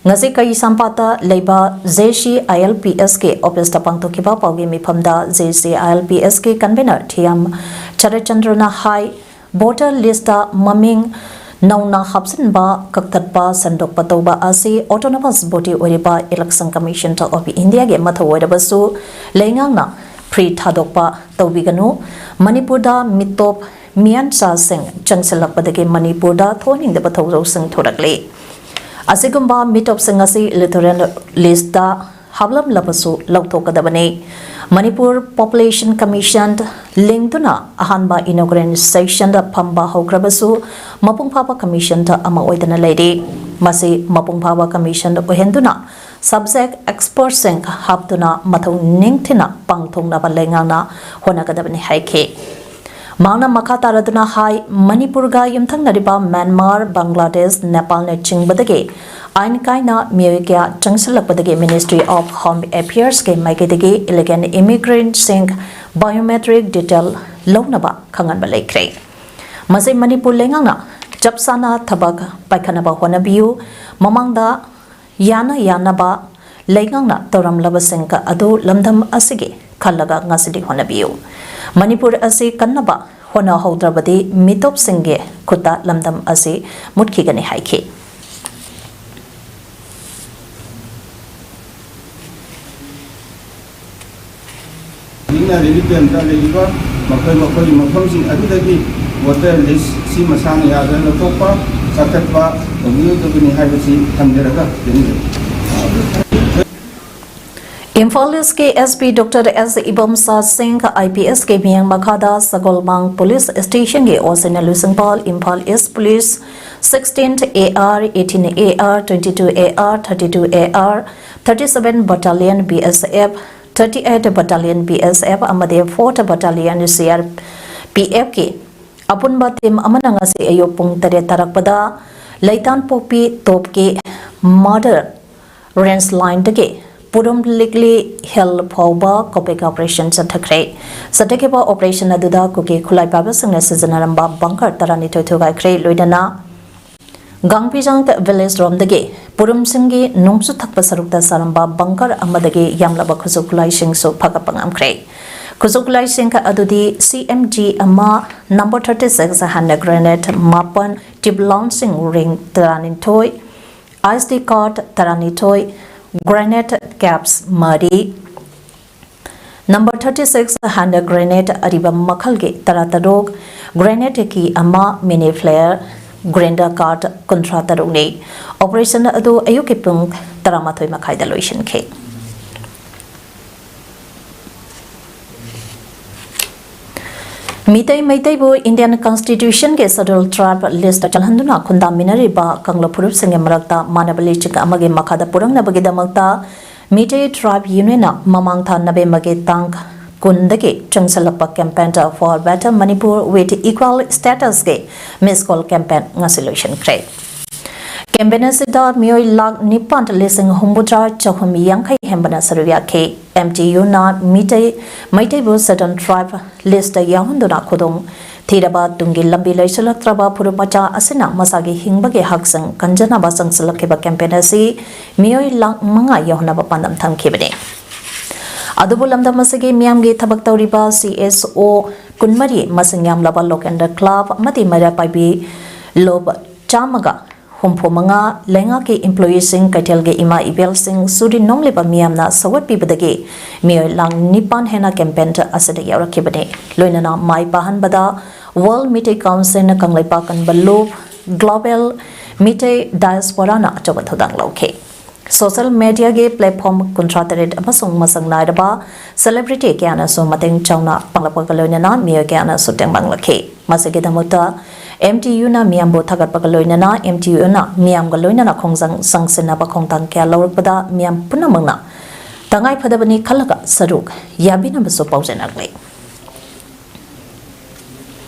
ꯉꯁꯤ ꯀꯩꯁꯥꯝꯄꯥꯠꯇ ꯂꯩꯕ JCILPSꯀꯤ officeꯇ ꯄꯥꯡꯊꯣꯛꯈꯤꯕ ꯄꯥꯎꯒꯤ ꯃꯤꯐꯝꯗ JCILPSꯀꯤ convener ꯊꯤꯌꯥꯝ ꯁꯔꯠꯆꯟꯗ꯭ꯔꯅ ꯍꯥꯏ, voter listꯇ ꯃꯃꯤꯡ ꯅꯧꯅ ꯍꯥꯞꯆꯤꯟꯕ, ꯀꯛꯊꯠꯄ, ꯁꯦꯝꯗꯣꯛꯄ ꯇꯧꯕ ꯑꯁꯤ autonomous body ꯑꯣꯏꯔꯤꯕ Election Commission of Indiaꯒꯤ ꯃꯊꯧ ꯑꯣꯏꯔꯕꯁꯨ ꯂꯩꯉꯥꯛꯅ free ꯊꯥꯗꯣꯛꯄ ꯇꯧꯕꯤꯒꯅꯨ꯫ ꯃꯅꯤꯄꯨꯔꯗ ꯃꯤꯇꯣꯞ ꯃꯤꯌꯥꯟꯆꯥꯁꯤꯡ ꯆꯪꯁꯤꯜꯂꯛꯄꯗꯒꯤ ꯃꯅꯤꯄꯨꯔꯗ ꯊꯣꯛꯍꯟꯅꯤꯡꯗꯕ ꯊꯧꯗꯣꯛꯁꯤꯡ ꯊꯣꯔꯛꯂꯤ꯫ ꯑꯁꯤꯒꯨꯝꯕ ꯃꯤꯇꯣꯞꯁꯤꯡ ꯑꯁꯤ electoral listꯇ ꯍꯥꯞꯂꯝꯂꯕꯁꯨ ꯂꯧꯊꯣꯛꯀꯗꯕꯅꯤ꯫ ꯃꯅꯤꯄꯨꯔ Population Commission ꯂꯤꯡꯗꯨꯅ ꯑꯍꯥꯟꯕ inauguration sessionꯗ ꯐꯝꯕ ꯍꯧꯈ꯭ꯔꯕꯁꯨ, ꯃꯄꯨꯡ ꯐꯥꯕ commissionꯗ ꯑꯃ ꯑꯣꯏꯗꯅ ꯂꯩꯔꯤ꯫ ꯃꯁꯤ ꯃꯄꯨꯡ ꯐꯥꯕ commission ꯑꯣꯏꯍꯟꯗꯨꯅ subject expertꯁꯤꯡ ꯍꯥꯞꯇꯨꯅ ꯃꯊꯧ ꯅꯤꯡꯊꯤꯅ ꯄꯥꯡꯊꯣꯛꯅꯕ ꯂꯩꯉꯥꯛꯅ ꯍꯣꯠꯅꯒꯗꯕꯅꯤ ꯍꯥꯏꯈꯤ꯫ ꯃꯍꯥꯛꯅ ꯃꯈꯥ ꯇꯥꯔꯗꯨꯅ ꯍꯥꯏ, ꯃꯅꯤꯄꯨꯔꯒ ꯌꯨꯝꯊꯪꯅꯔꯤꯕ ꯃ꯭ꯌꯥꯟꯃꯥꯔ, ꯕꯪꯒ꯭ꯂꯥꯗꯦꯁ, ꯅꯦꯄꯥꯜꯅꯆꯤꯡꯕꯗꯒꯤ ꯑꯥꯏꯟ ꯀꯥꯏꯅ ꯃꯤꯑꯣꯏ ꯀꯌꯥ ꯆꯪꯁꯤꯜꯂꯛꯄꯗꯒꯤ Ministry of Home Affairsꯀꯤ ꯃꯥꯏꯀꯩꯗꯒꯤ illegal immigrantꯁꯤꯡ biometric detail ꯂꯧꯅꯕ ꯈꯪꯍꯟꯕ ꯂꯩꯈ꯭ꯔꯦ꯫ ꯃꯁꯤ ꯃꯅꯤꯄꯨꯔ ꯂꯩꯉꯥꯛꯅ ꯆꯞ ꯆꯥꯅ ꯊꯕꯛ ꯄꯥꯏꯈꯠꯅꯕ ꯍꯣꯠꯅꯕꯤꯌꯨ꯫ ꯃꯃꯥꯡꯗ ꯌꯥꯅ ꯌꯥꯅꯕ ꯂꯩꯉꯥꯛꯅ ꯇꯧꯔꯝꯂꯕꯁꯤꯡ ꯑꯗꯨ ꯂꯝꯗꯝ ꯑꯁꯤꯒꯤ ꯈꯜꯂꯒ ꯉꯁꯤꯗꯤ ꯍꯣꯠꯅꯕꯤꯌꯨ꯫ ꯃꯅꯤꯄꯨꯔ ꯑꯁꯤ ꯀꯟꯅꯕ ꯍꯣꯠꯅꯍꯧꯗ꯭ꯔꯕꯗꯤ ꯃꯤꯇꯣꯞꯁꯤꯡꯒꯤ ꯈꯨꯠꯇ ꯂꯝꯗꯝ ꯑꯁꯤ ꯃꯨꯠꯈꯤꯒꯅꯤ ꯍꯥꯏꯈꯤ꯫ ꯍꯧꯖꯤꯛꯅ relief campꯇ ꯂꯩꯔꯤꯕ ꯃꯈꯣꯏ ꯃꯈꯣꯏꯒꯤ ꯃꯐꯝꯁꯤꯡ ꯑꯗꯨꯗꯒꯤ voter listꯁꯤ ꯃꯁꯥꯅ ꯌꯥꯗꯅ ꯂꯧꯊꯣꯛꯄ, ꯀꯛꯊꯠꯄ ꯇꯧꯕꯤꯔꯣꯏꯗꯕꯅꯤ ꯍꯥꯏꯕꯁꯤ ꯊꯝꯖꯔꯒ ꯇꯦꯟꯖꯔꯤ꯫ ꯏꯝꯐꯥꯜ ꯏꯁꯀꯤ SP Doctor S ꯏꯕꯝꯁꯥ ꯁꯤꯡ, IPSꯀꯤ ꯃꯤꯠꯌꯦꯡ ꯃꯈꯥꯗ ꯁꯒꯣꯜꯕꯟ Police Stationꯒꯤ OCꯅ ꯂꯨꯆꯤꯡꯕ Imphal East Police sixteen AR, eighteen AR, twenty-two AR, thirty-two AR, thirty-seven Battalion BSF, thirty-eight Battalion BSF ꯑꯃꯗꯤ fourth Battalion CRPFꯀꯤ ꯑꯄꯨꯟꯕ team ꯑꯃꯅ ꯉꯁꯤ ꯑꯌꯨꯛ ꯄꯨꯡ ꯇꯔꯦꯠ ꯇꯥꯔꯛꯄꯗ ꯂꯩꯇꯥꯟꯄꯣꯛꯄꯤ ꯇꯣꯞꯀꯤ Mother Range Lineꯗꯒꯤ ꯄꯨꯔꯝ ꯂꯤꯛꯂꯤ Hill ꯐꯥꯎꯕ ꯀꯣꯄꯦꯛ operation ꯆꯠꯊꯈ꯭ꯔꯦ꯫ ꯆꯠꯊꯈꯤꯕ operation ꯑꯗꯨꯗ ꯀꯨꯀꯤ ꯈꯨꯠꯂꯥꯏ ꯄꯥꯏꯕꯁꯤꯡꯅ ꯁꯤꯖꯤꯟꯅꯔꯝꯕ bunker ꯇꯔꯥꯅꯤꯊꯣꯏ ꯊꯨꯒꯥꯏꯈ꯭ꯔꯦ, ꯂꯣꯏꯅꯅ ꯒꯥꯡꯕꯤꯖꯥꯡ village ꯔꯣꯝꯗꯒꯤ ꯄꯨꯔꯝꯁꯤꯡꯒꯤ ꯅꯣꯡꯆꯨꯞ ꯊꯪꯕ ꯁꯔꯨꯛꯇ ꯁꯥꯔꯝꯕ bunker ꯑꯃꯗꯒꯤ ꯌꯥꯝꯂꯕ ꯈꯨꯠꯁꯨ ꯈꯨꯠꯂꯥꯏꯁꯤꯡꯁꯨ ꯐꯒꯠꯄ ꯉꯝꯈ꯭ꯔꯦ꯫ ꯈꯨꯠꯁꯨ ꯈꯨꯠꯂꯥꯏꯁꯤꯡ ꯑꯗꯨꯗꯤ CMG ꯑꯃ, number thirty six hand grenade ꯃꯥꯄꯟ, tube launching ring ꯇꯔꯥꯅꯤꯊꯣꯏ, ISD card ꯇꯔꯥꯅꯤꯊꯣꯏ, grenade caps ꯃꯔꯤ, number thirty six hand grenade ꯑꯔꯤꯕ ꯃꯈꯜꯒꯤ ꯇꯔꯥꯇꯔꯨꯛ, grenade key ꯑꯃ, mini flare, grinder card ꯀꯨꯟꯊ꯭ꯔꯥ ꯇꯔꯨꯛꯅꯤ꯫ Operation ꯑꯗꯨ ꯑꯌꯨꯛꯀꯤ ꯄꯨꯡ ꯇꯔꯥꯃꯥꯊꯣꯏ ꯃꯈꯥꯏꯗ ꯂꯣꯏꯁꯤꯟꯈꯤ꯫ ꯃꯤꯇꯩ ꯃꯩꯇꯩꯕꯨ Indian Constitutionꯒꯤ Scheduled Tribe listꯇ ꯆꯜꯍꯟꯗꯨꯅ ꯈꯨꯟꯗꯥꯃꯤꯟꯅꯔꯤꯕ ꯀꯪꯂꯞ ꯐꯨꯔꯨꯞꯁꯤꯡꯒꯤ ꯃꯔꯛꯇ ꯃꯥꯟꯅꯕ ꯂꯤꯆꯠ ꯑꯃꯒꯤ ꯃꯈꯥꯗ ꯄꯨꯔꯛꯅꯕꯒꯤꯗꯃꯛꯇ ꯃꯤꯇꯩ Tribe Unionꯅ ꯃꯃꯥꯡ ꯊꯥ ꯅꯕꯦꯝꯕꯔꯒꯤ ꯇꯥꯡ ꯀꯨꯟꯗꯒꯤ ꯆꯪꯁꯤꯜꯂꯛꯄ campaign for Better Manipur with Equal Status ꯀꯤ Miss Call campaign ꯉꯁꯤ ꯂꯣꯏꯁꯤꯟꯈ꯭ꯔꯦ꯫ Campaign ꯑꯁꯤꯗ ꯃꯤꯑꯣꯏ ꯂꯥꯈ ꯅꯤꯄꯥꯟ ꯂꯤꯁꯤꯡ ꯍꯨꯝꯐꯨꯇꯔꯥ ꯆꯍꯨꯝ ꯌꯥꯡꯈꯩ ꯍꯦꯟꯕꯅ ꯁꯔꯨꯛ ꯌꯥꯈꯤ꯫ M T U ꯅ ꯃꯤꯇꯩ, ꯃꯩꯇꯩꯕꯨ Scheduled Tribe list ꯇ ꯌꯥꯎꯍꯟꯗꯨꯅ ꯈꯨꯗꯣꯡ ꯊꯤꯔꯕ ꯇꯨꯡꯒꯤ ꯂꯝꯕꯤ ꯂꯩꯁꯤꯜꯂꯛꯇ꯭ꯔꯕ ꯐꯨꯔꯨꯞ ꯃꯆꯥ ꯑꯁꯤꯅ ꯃꯁꯥꯒꯤ ꯍꯤꯡꯕꯒꯤ ꯍꯛꯁꯤꯡ ꯀꯟꯖꯅꯕ ꯆꯪꯁꯤꯜꯂꯛꯈꯤꯕ campaign ꯑꯁꯤ ꯃꯤꯑꯣꯏ ꯂꯥꯈ ꯃꯉꯥ ꯌꯧꯍꯟꯅꯕ ꯄꯥꯟꯗꯝ ꯊꯝꯈꯤꯕꯅꯤ꯫ ꯑꯗꯨꯕꯨ ꯂꯝꯗꯝ ꯑꯁꯤꯒꯤ ꯃꯤꯌꯥꯝꯒꯤ ꯊꯕꯛ ꯇꯧꯔꯤꯕ C S O ꯀꯨꯟꯃꯔꯤ, ꯃꯁꯤꯡ ꯌꯥꯝꯂꯕ ꯂꯣꯀꯦꯟꯗ꯭ꯔ ꯀ꯭ꯂꯕ ꯑꯃꯗꯤ ꯃꯩꯔꯥ ꯄꯥꯏꯕꯤ ꯂꯨꯞ ꯆꯥꯝꯃꯒ ꯍꯨꯝꯐꯨ ꯃꯉꯥ, ꯂꯩꯉꯥꯛꯀꯤ employee ꯁꯤꯡ, ꯀꯩꯊꯦꯜꯒꯤ ꯏꯃꯥ ꯏꯕꯦꯜꯁꯤꯡ, ꯁꯨꯔꯤ ꯅꯣꯝꯂꯤꯕ ꯃꯤꯌꯥꯝꯅ ꯁꯧꯒꯠꯄꯤꯕꯗꯒꯤ ꯃꯤꯑꯣꯏ ꯂꯥꯈ ꯅꯤꯄꯥꯟ ꯍꯦꯟꯅ campaign ꯑꯁꯤꯗ ꯌꯥꯎꯔꯛꯈꯤꯕꯅꯤ꯫ ꯂꯣꯏꯅꯅ ꯃꯥꯏ ꯄꯥꯛꯍꯟꯕꯗ World Meitei Council ꯅ ꯀꯪꯂꯩꯄꯥꯛ ꯀꯟꯕ ꯂꯨꯞ, Global Meitei Diaspora ꯅ ꯑꯆꯧꯕ ꯊꯧꯗꯥꯡ ꯂꯧꯈꯤ꯫ Social media ꯒꯤ platform ꯀꯨꯟꯊ꯭ꯔꯥ ꯇꯔꯦꯠ ꯑꯃꯁꯨꯡ ꯃꯁꯛ ꯅꯥꯏꯔꯕ celebrity ꯀꯌꯥꯅꯁꯨ ꯃꯇꯦꯡ ꯆꯥꯎꯅ ꯄꯥꯡꯂꯛꯄꯒ ꯂꯣꯏꯅꯅ ꯃꯤꯑꯣꯏ ꯀꯌꯥꯅꯁꯨ ꯇꯦꯡꯕꯥꯡꯂꯛꯈꯤ꯫ ꯃꯁꯤꯒꯤꯗꯃꯛꯇ M T U ꯅ ꯃꯤꯌꯥꯝꯕꯨ ꯊꯥꯒꯠꯄꯒ ꯂꯣꯏꯅꯅ M T U ꯅ ꯃꯤꯌꯥꯝꯒ ꯂꯣꯏꯅꯅ ꯈꯣꯡꯖꯪ ꯆꯪꯁꯤꯟꯅꯕ ꯈꯣꯡꯊꯥꯡ ꯀꯌꯥ ꯂꯧꯔꯛꯄꯗ ꯃꯤꯌꯥꯝ ꯄꯨꯝꯅꯃꯛꯅ ꯇꯉꯥꯏ ꯐꯗꯕꯅꯤ ꯈꯜꯂꯒ ꯁꯔꯨꯛ ꯌꯥꯕꯤꯅꯕꯁꯨ ꯄꯥꯎꯖꯦꯜ ꯅꯛꯂꯤ꯫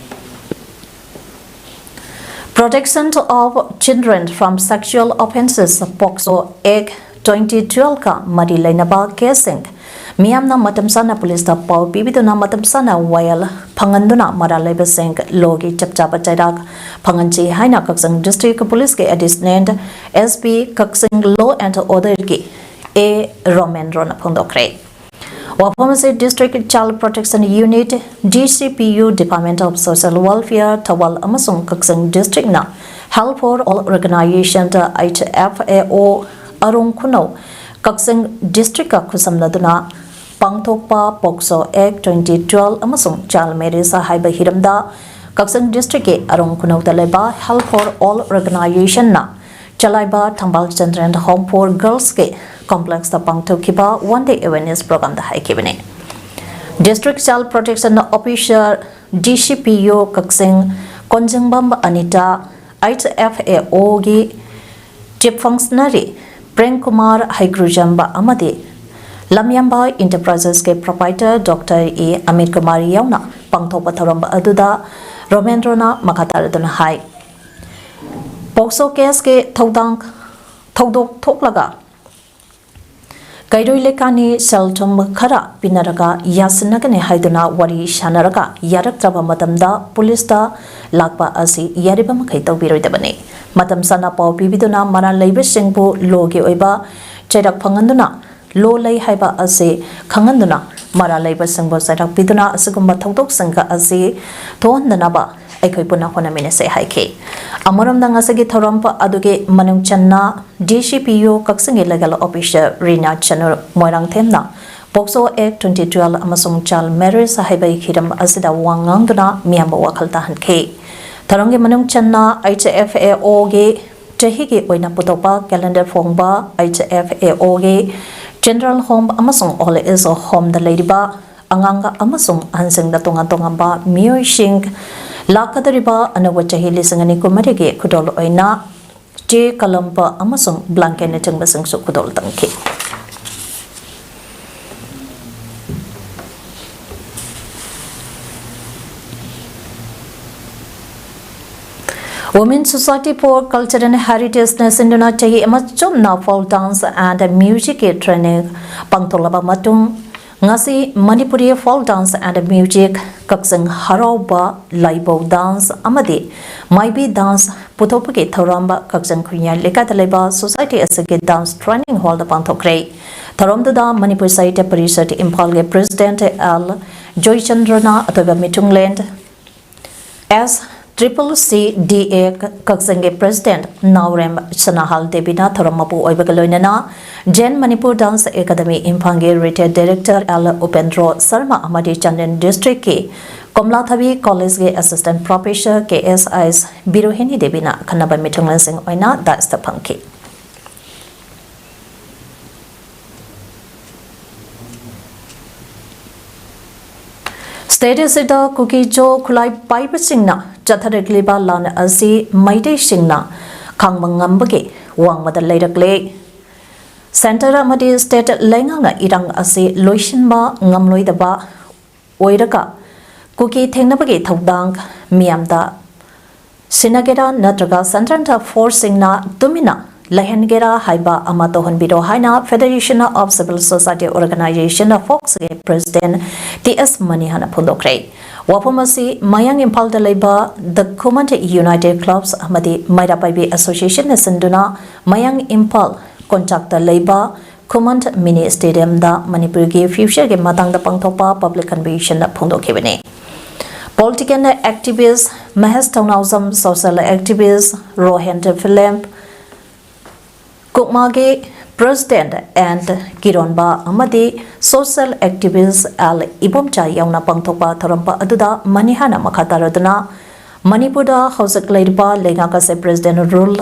Protection of Children from Sexual Offences, POCSO Act twenty twelve ꯀ ꯃꯔꯤ ꯂꯩꯅꯕ case ꯁꯤꯡ ꯃꯤꯌꯥꯝꯅ ꯃꯇꯝ ꯆꯥꯅ ꯄꯨꯂꯤꯁꯇ ꯄꯥꯎ ꯄꯤꯕꯤꯗꯨꯅ ꯃꯇꯝ ꯆꯥꯅ ꯋꯥꯌꯦꯜ ꯐꯪꯍꯟꯗꯨꯅ ꯃꯔꯥꯜ ꯂꯩꯕꯁꯤꯡ law ꯒꯤ ꯆꯞ ꯆꯥꯕ ꯆꯩꯔꯥꯛ ꯐꯪꯍꯟꯁꯤ ꯍꯥꯏꯅ ꯀꯛꯆꯤꯡ District Police ꯀꯤ Additional S P Kakching Law and Order ꯒꯤ A ꯔꯣꯃꯦꯟꯗ꯭ꯔꯣꯅ ꯐꯣꯡꯗꯣꯛꯈ꯭ꯔꯦ꯫ ꯋꯥꯐꯝ ꯑꯁꯤ District Child Protection Unit, D C P U, Department of Social Welfare, Thoubal ꯑꯃꯁꯨꯡ ꯀꯛꯆꯤꯡ district ꯅ Help for All Organization, H F A O, ꯑꯔꯨꯡ ꯈꯨꯅꯧ, Kakching district ꯀ ꯈꯨꯠꯁꯝꯅꯗꯨꯅ ꯄꯥꯡꯊꯣꯛꯄ POCSO Act twenty twelve ꯑꯃꯁꯨꯡ child marriage ꯍꯥꯏꯕ ꯍꯤꯔꯝꯗ ꯀꯛꯆꯤꯡ district ꯀꯤ ꯑꯔꯨꯡ ꯈꯨꯅꯧꯗ ꯂꯩꯕ Help for All Organization ꯅ ꯆꯂꯥꯏꯕ ꯊꯝꯕꯥꯜ Children Home for Girls ꯀꯤ complex ꯇ ꯄꯥꯡꯊꯣꯛꯈꯤꯕ one day awareness program the ꯍꯥꯏꯈꯤꯕꯅꯤ꯫ District Child Protection Officer, D C P U Kakching ꯀꯣꯟꯖꯤꯡꯕꯝ Anita, H F A O ꯒꯤ Chief Functionary ꯄ꯭ꯔꯦꯝ ꯀꯨꯃꯥꯔ ꯍꯩꯀ꯭ꯔꯨꯖꯝꯕ ꯑꯃꯗꯤ ꯂꯝꯌꯥꯝꯕ Enterprises ꯀꯤ proprietor Doctor A Amit Kumar ꯌꯥꯎꯅ ꯄꯥꯡꯊꯣꯛꯄ ꯊꯧꯔꯝ ꯑꯗꯨꯗ ꯔꯣꯃꯦꯟꯗ꯭ꯔꯣꯅ ꯃꯈꯥ ꯇꯥꯔꯗꯨꯅ ꯍꯥꯏ, POCSO case ꯀꯤ ꯊꯧꯗꯥꯡ ꯊꯧꯗꯣꯛ ꯊꯣꯛꯂꯒ ꯀꯩꯔꯣꯏ ꯂꯩꯀꯥꯅꯤ ꯁꯦꯜ ꯊꯨꯝ ꯈꯔ ꯄꯤꯅꯔꯒ ꯌꯥꯁꯤꯟꯅꯒꯅꯤ ꯍꯥꯏꯗꯨꯅ ꯋꯥꯔꯤ ꯁꯥꯟꯅꯔꯒ ꯌꯥꯔꯛꯇ꯭ꯔꯕ ꯃꯇꯝꯗ ꯄꯨꯂꯤꯁꯇ ꯂꯥꯛꯄ ꯑꯁꯤ ꯌꯥꯔꯤꯕ ꯃꯈꯩ ꯇꯧꯕꯤꯔꯣꯏꯗꯕꯅꯤ꯫ ꯃꯇꯝ ꯆꯥꯅ ꯄꯥꯎ ꯄꯤꯕꯤꯗꯨꯅ ꯃꯔꯥꯜ ꯂꯩꯕꯁꯤꯡꯕꯨ ꯂꯣꯒꯤ ꯑꯣꯏꯕ ꯆꯩꯔꯛ ꯐꯪꯍꯟꯗꯨꯅ ꯂꯣ ꯂꯩ ꯍꯥꯏꯕ ꯑꯁꯤ ꯈꯪꯍꯟꯗꯨꯅ ꯃꯔꯥꯜ ꯂꯩꯕꯁꯤꯡꯕꯨ ꯆꯩꯔꯛ ꯄꯤꯗꯨꯅ ꯑꯁꯤꯒꯨꯝꯕ ꯊꯧꯗꯣꯛꯁꯤꯡ ꯑꯁꯤ ꯊꯣꯛꯍꯟꯗꯅꯕ ꯑꯩꯈꯣꯏ ꯄꯨꯟꯅ ꯍꯣꯠꯅꯃꯤꯟꯅꯁꯦ ꯍꯥꯏꯈꯤ꯫ ꯑꯃꯔꯣꯝꯗ ꯉꯁꯤꯒꯤ ꯊꯧꯔꯝ ꯑꯗꯨꯒꯤ ꯃꯅꯨꯡ ꯆꯟꯅ DCPO ꯀꯛꯆꯤꯡꯒꯤ legal officer ꯔꯤꯅꯥ ꯆꯅꯨ ꯃꯣꯏꯔꯥꯡꯊꯦꯝꯅ POCSO Act twenty twelve ꯑꯃꯁꯨꯡ child marriage ꯍꯥꯏꯕ ꯍꯤꯔꯝ ꯑꯁꯤꯗ ꯋꯥ ꯉꯥꯡꯗꯨꯅ ꯃꯤꯌꯥꯝꯕꯨ ꯋꯥꯈꯜ ꯇꯥꯍꯟꯈꯤ꯫ ꯊꯧꯔꯝꯒꯤ ꯃꯅꯨꯡ ꯆꯟꯅ HFAO ꯒꯤ ꯆꯍꯤꯒꯤ ꯑꯣꯏꯅ ꯄꯨꯊꯣꯛꯄ calendar ꯐꯣꯡꯕ, HFAO ꯒꯤ children home ꯑꯃꯁꯨꯡ old age home ꯗ ꯂꯩꯔꯤꯕ ꯑꯉꯥꯡ ꯑꯃꯁꯨꯡ ꯑꯍꯟꯁꯤꯡꯗ ꯇꯣꯉꯥꯟ ꯇꯣꯉꯥꯟꯕ ꯃꯤꯑꯣꯏꯁꯤꯡ ꯂꯥꯛꯀꯗꯧꯔꯤꯕ ꯑꯅꯧꯕ ꯆꯍꯤ ꯂꯤꯁꯤꯡ ꯑꯅꯤ ꯀꯨꯟꯃꯔꯤꯒꯤ ꯈꯨꯗꯣꯜ ꯑꯣꯏꯅ ꯆꯦ, ꯀꯂꯝ ꯑꯃꯁꯨꯡ blanket ꯅꯆꯤꯡꯕꯁꯤꯡꯁꯨ ꯈꯨꯗꯣꯜ ꯇꯝꯈꯤ꯫ Women Society for Culture and Heritage ꯅ ꯁꯤꯟꯗꯨꯅ ꯆꯍꯤ ꯑꯃ ꯆꯨꯞꯅ folk dance and music ꯀꯤ training ꯄꯥꯡꯊꯣꯛꯂꯕ ꯃꯇꯨꯡ, ꯉꯁꯤ Manipuri folk dance and music, ꯀꯛꯆꯤꯡ ꯍꯔꯥꯎꯕ, ꯂꯥꯏꯕꯧ dance ꯑꯃꯗꯤ ꯃꯥꯏꯕꯤ dance ꯄꯨꯊꯣꯛꯄꯒꯤ ꯊꯧꯔꯝ ꯀꯛꯆꯤꯡ ꯈꯨꯟꯌꯥꯏ ꯂꯩꯀꯥꯏꯗ ꯂꯩꯕ society ꯑꯁꯤꯒꯤ dance training hall ꯗ ꯄꯥꯡꯊꯣꯛꯈ꯭ꯔꯦ꯫ ꯊꯧꯔꯝꯗꯨꯗ ꯃꯅꯤꯄꯨꯔ ꯁꯥꯍꯤꯇ꯭ꯌ ꯄꯔꯤꯁꯠ ꯏꯝꯐꯥꯜꯒꯤ president L ꯖꯣꯏꯆꯟꯗ꯭ꯔꯅ ꯑꯊꯣꯏꯕ ꯃꯤꯊꯨꯡꯂꯦꯟ, S triple C D A ꯀꯛꯆꯤꯡꯒꯤ president ꯅꯥꯎꯔꯦꯝ ꯁꯅꯥꯍꯥꯜ ꯗꯦꯕꯤꯅ ꯊꯧꯔꯝ ꯃꯄꯨ ꯑꯣꯏꯕꯒ ꯂꯣꯏꯅꯅ Zen Manipur Dance Academy ꯏꯝꯐꯥꯜꯒꯤ retired director L ꯎꯄꯦꯟꯗ꯭ꯔꯣ ꯁꯔꯃ ꯑꯃꯗꯤ ꯆꯥꯟꯗꯦꯜ district ꯀꯤ ꯀꯣꯝꯂꯥꯊꯕꯤ college ꯀꯤ assistant professor K S I ꯕꯤꯔꯣꯍꯤꯅꯤ ꯗꯦꯕꯤꯅ ꯑꯈꯟꯅꯕ ꯃꯤꯊꯨꯡꯂꯦꯟꯁꯤꯡ ꯑꯣꯏꯅ dais ꯇ ꯐꯝꯈꯤ꯫ State ꯑꯁꯤꯗ ꯀꯨꯀꯤ-ꯖꯣ ꯈꯨꯠꯂꯥꯏ ꯄꯥꯏꯕꯁꯤꯡꯅ ꯆꯠꯊꯔꯛꯂꯤꯕ ꯂꯥꯟ ꯑꯁꯤ ꯃꯩꯇꯩꯁꯤꯡꯅ ꯈꯥꯡꯕ ꯉꯝꯕꯒꯤ ꯋꯥꯡꯃꯗ ꯂꯩꯔꯛꯂꯦ꯫ Centre ꯑꯃꯗꯤ state ꯂꯩꯉꯥꯛꯅ ꯏꯔꯥꯡ ꯑꯁꯤ ꯂꯣꯏꯁꯤꯟꯕ ꯉꯝꯂꯣꯏꯗꯕ ꯑꯣꯏꯔꯒ ꯀꯨꯀꯤ ꯊꯦꯡꯅꯕꯒꯤ ꯊꯧꯗꯥꯡ ꯃꯤꯌꯥꯝꯗ ꯁꯤꯟꯅꯒꯦꯔꯥ ꯅꯠꯇ꯭ꯔꯒ centreꯗ forceꯁꯤꯡꯅ ꯇꯨꯃꯤꯟꯅ ꯂꯩꯍꯟꯒꯦꯔꯥ ꯍꯥꯏꯕ ꯑꯃ ꯇꯧꯍꯟꯕꯤꯔꯣ ꯍꯥꯏꯅ Federation of Civil Society Organization, ꯐꯣꯛꯁꯀꯤ president ꯇꯤ ꯑꯦꯁ ꯃꯅꯤꯍꯥꯅ ꯐꯣꯡꯗꯣꯛꯈ꯭ꯔꯦ꯫ ꯋꯥꯐꯝ ꯑꯁꯤ ꯃꯌꯥꯡ ꯏꯝꯐꯥꯜꯗ ꯂꯩꯕ The Khuman United Clubs ꯑꯃꯗꯤ ꯃꯩꯔꯥ ꯄꯥꯏꯕꯤ Associationꯅ ꯁꯤꯟꯗꯨꯅ ꯃꯌꯥꯡ ꯏꯝꯐꯥꯜ ꯀꯣꯟꯆꯥꯛꯇ ꯂꯩꯕ ꯈꯨꯃꯟ mini stadiumꯗ ꯃꯅꯤꯄꯨꯔꯒꯤ futureꯒꯤ ꯃꯇꯥꯡꯗ ꯄꯥꯡꯊꯣꯛꯄ public conventionꯗ ꯐꯣꯡꯗꯣꯛꯈꯤꯕꯅꯤ꯫ Political activist Mahesh Thounaojam, social activist Rohen Philem, ꯀꯨꯛꯃꯥꯒꯤ president ꯑꯦꯟ ꯀꯤꯔꯣꯟꯕ ꯑꯃꯗꯤ social activist ꯑꯦꯜ ꯏꯕꯣꯝꯆꯥ ꯌꯥꯎꯅ ꯄꯥꯡꯊꯣꯛꯄ ꯊꯧꯔꯝ ꯑꯗꯨꯗ ꯃꯅꯤꯍꯥꯅ ꯃꯈꯥ ꯇꯥꯔꯗꯨꯅ ꯃꯅꯤꯄꯨꯔꯗ ꯍꯧꯖꯤꯛ ꯂꯩꯔꯤꯕ ꯂꯩꯉꯥꯛ ꯑꯁꯦ president rule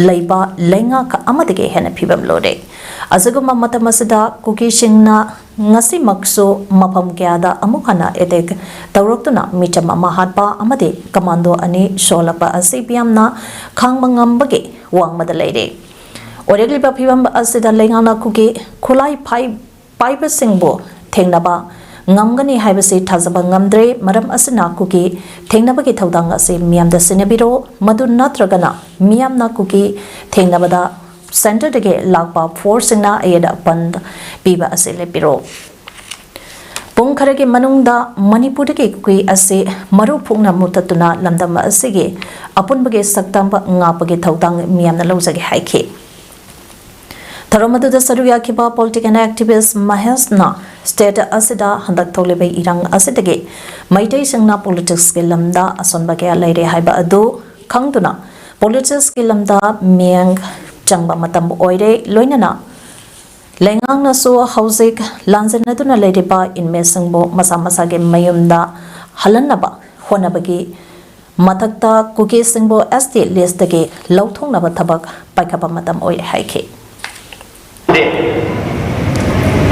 ꯂꯩꯕ ꯂꯩꯉꯥꯛ ꯑꯃꯗꯒꯤ ꯍꯦꯟꯅ ꯐꯤꯕꯝ ꯂꯨꯔꯦ꯫ ꯑꯁꯤꯒꯨꯝꯕ ꯃꯇꯝ ꯑꯁꯤꯗ ꯀꯨꯀꯤꯁꯤꯡꯅ ꯉꯁꯤꯃꯛꯁꯨ ꯃꯐꯝ ꯀꯌꯥꯗ ꯑꯃꯨꯛ ꯍꯟꯅ attack ꯇꯧꯔꯛꯇꯨꯅ ꯃꯤꯆꯝ ꯑꯃ ꯍꯥꯠꯄ ꯑꯃꯗꯤ commando ꯑꯅꯤ ꯁꯣꯛꯍꯜꯂꯛꯄ ꯑꯁꯤ ꯃꯤꯌꯥꯝꯅ ꯈꯥꯡꯕ ꯉꯝꯕꯒꯤ ꯋꯥꯡꯃꯗ ꯂꯩꯔꯦ꯫ ꯑꯣꯏꯔꯛꯂꯤꯕ ꯐꯤꯕꯝ ꯑꯁꯤꯗ ꯂꯩꯉꯥꯛꯅ ꯀꯨꯀꯤ ꯈꯨꯠꯂꯥꯏ ꯐꯥꯏ-, ꯄꯥꯏꯕꯁꯤꯡꯕꯨ ꯊꯦꯡꯅꯕ ꯉꯝꯒꯅꯤ ꯍꯥꯏꯕꯁꯤ ꯊꯥꯖꯕ ꯉꯝꯗ꯭ꯔꯦ꯫ ꯃꯔꯝ ꯑꯁꯤꯅ ꯀꯨꯀꯤ ꯊꯦꯡꯅꯕꯒꯤ ꯊꯧꯗꯥꯡ ꯑꯁꯤ ꯃꯤꯌꯥꯝꯗ ꯁꯤꯟꯅꯕꯤꯔꯣ꯫ ꯃꯗꯨ ꯅꯠꯇ꯭ꯔꯒꯅ ꯃꯤꯌꯥꯝꯅ ꯀꯨꯀꯤ ꯊꯦꯡꯅꯕꯗ centreꯗꯒꯤ ꯂꯥꯛꯄ forceꯁꯤꯡꯅ ꯑꯌꯦꯠ ꯑꯄꯟ ꯄꯤꯕ ꯑꯁꯤ ꯂꯦꯞꯄꯤꯔꯣ꯫ ꯄꯨꯡ ꯈꯔꯒꯤ ꯃꯅꯨꯡꯗ ꯃꯅꯤꯄꯨꯔꯗꯒꯤ ꯀꯨꯀꯤ ꯑꯁꯤ ꯃꯔꯨ ꯐꯨꯛꯅ ꯃꯨꯊꯠꯇꯨꯅ ꯂꯝꯗꯝ ꯑꯁꯤꯒꯤ ꯑꯄꯨꯟꯕꯒꯤ ꯁꯛꯇꯝ ꯉꯥꯛꯄꯒꯤ ꯊꯧꯗꯥꯡ ꯃꯤꯌꯥꯝꯅ ꯂꯧꯖꯒꯦ ꯍꯥꯏꯈꯤ꯫ ꯊꯧꯔꯝ ꯑꯗꯨꯗ ꯁꯔꯨꯛ ꯌꯥꯈꯤꯕ political activist ꯃꯍꯦꯁꯅ state ꯑꯁꯤꯗ ꯍꯟꯗꯛ ꯊꯣꯛꯂꯤꯕ ꯏꯔꯥꯡ ꯑꯁꯤꯗꯒꯤ ꯃꯩꯇꯩꯁꯤꯡꯅ politicsꯀꯤ ꯂꯝꯗ ꯑꯁꯣꯟꯕ ꯀꯌꯥ ꯂꯩꯔꯦ ꯍꯥꯏꯕ ꯑꯗꯨ ꯈꯪꯗꯨꯅ politicsꯀꯤ ꯂꯝꯗ ꯃꯤꯠꯌꯦꯡ ꯆꯪꯕ ꯃꯇꯝ ꯑꯣꯏꯔꯦ, ꯂꯣꯏꯅꯅ ꯂꯩꯉꯥꯛꯅꯁꯨ ꯍꯧꯖꯤꯛ ꯂꯥꯟꯖꯦꯟꯅꯗꯨꯅ ꯂꯩꯔꯤꯕ inmateꯁꯤꯡꯕꯨ ꯃꯁꯥ ꯃꯁꯥꯒꯤ ꯃꯌꯨꯝꯗ ꯍꯜꯍꯟꯅꯕ ꯍꯣꯠꯅꯕꯒꯤ ꯃꯊꯛꯇ ꯀꯨꯀꯤꯁꯤꯡꯕꯨ ꯑꯦꯁ ꯇꯤ listꯇꯒꯤ ꯂꯧꯊꯣꯛꯅꯕ ꯊꯕꯛ ꯄꯥꯏꯈꯠꯄ ꯃꯇꯝ ꯑꯣꯏꯔꯦ ꯍꯥꯏꯈꯤ꯫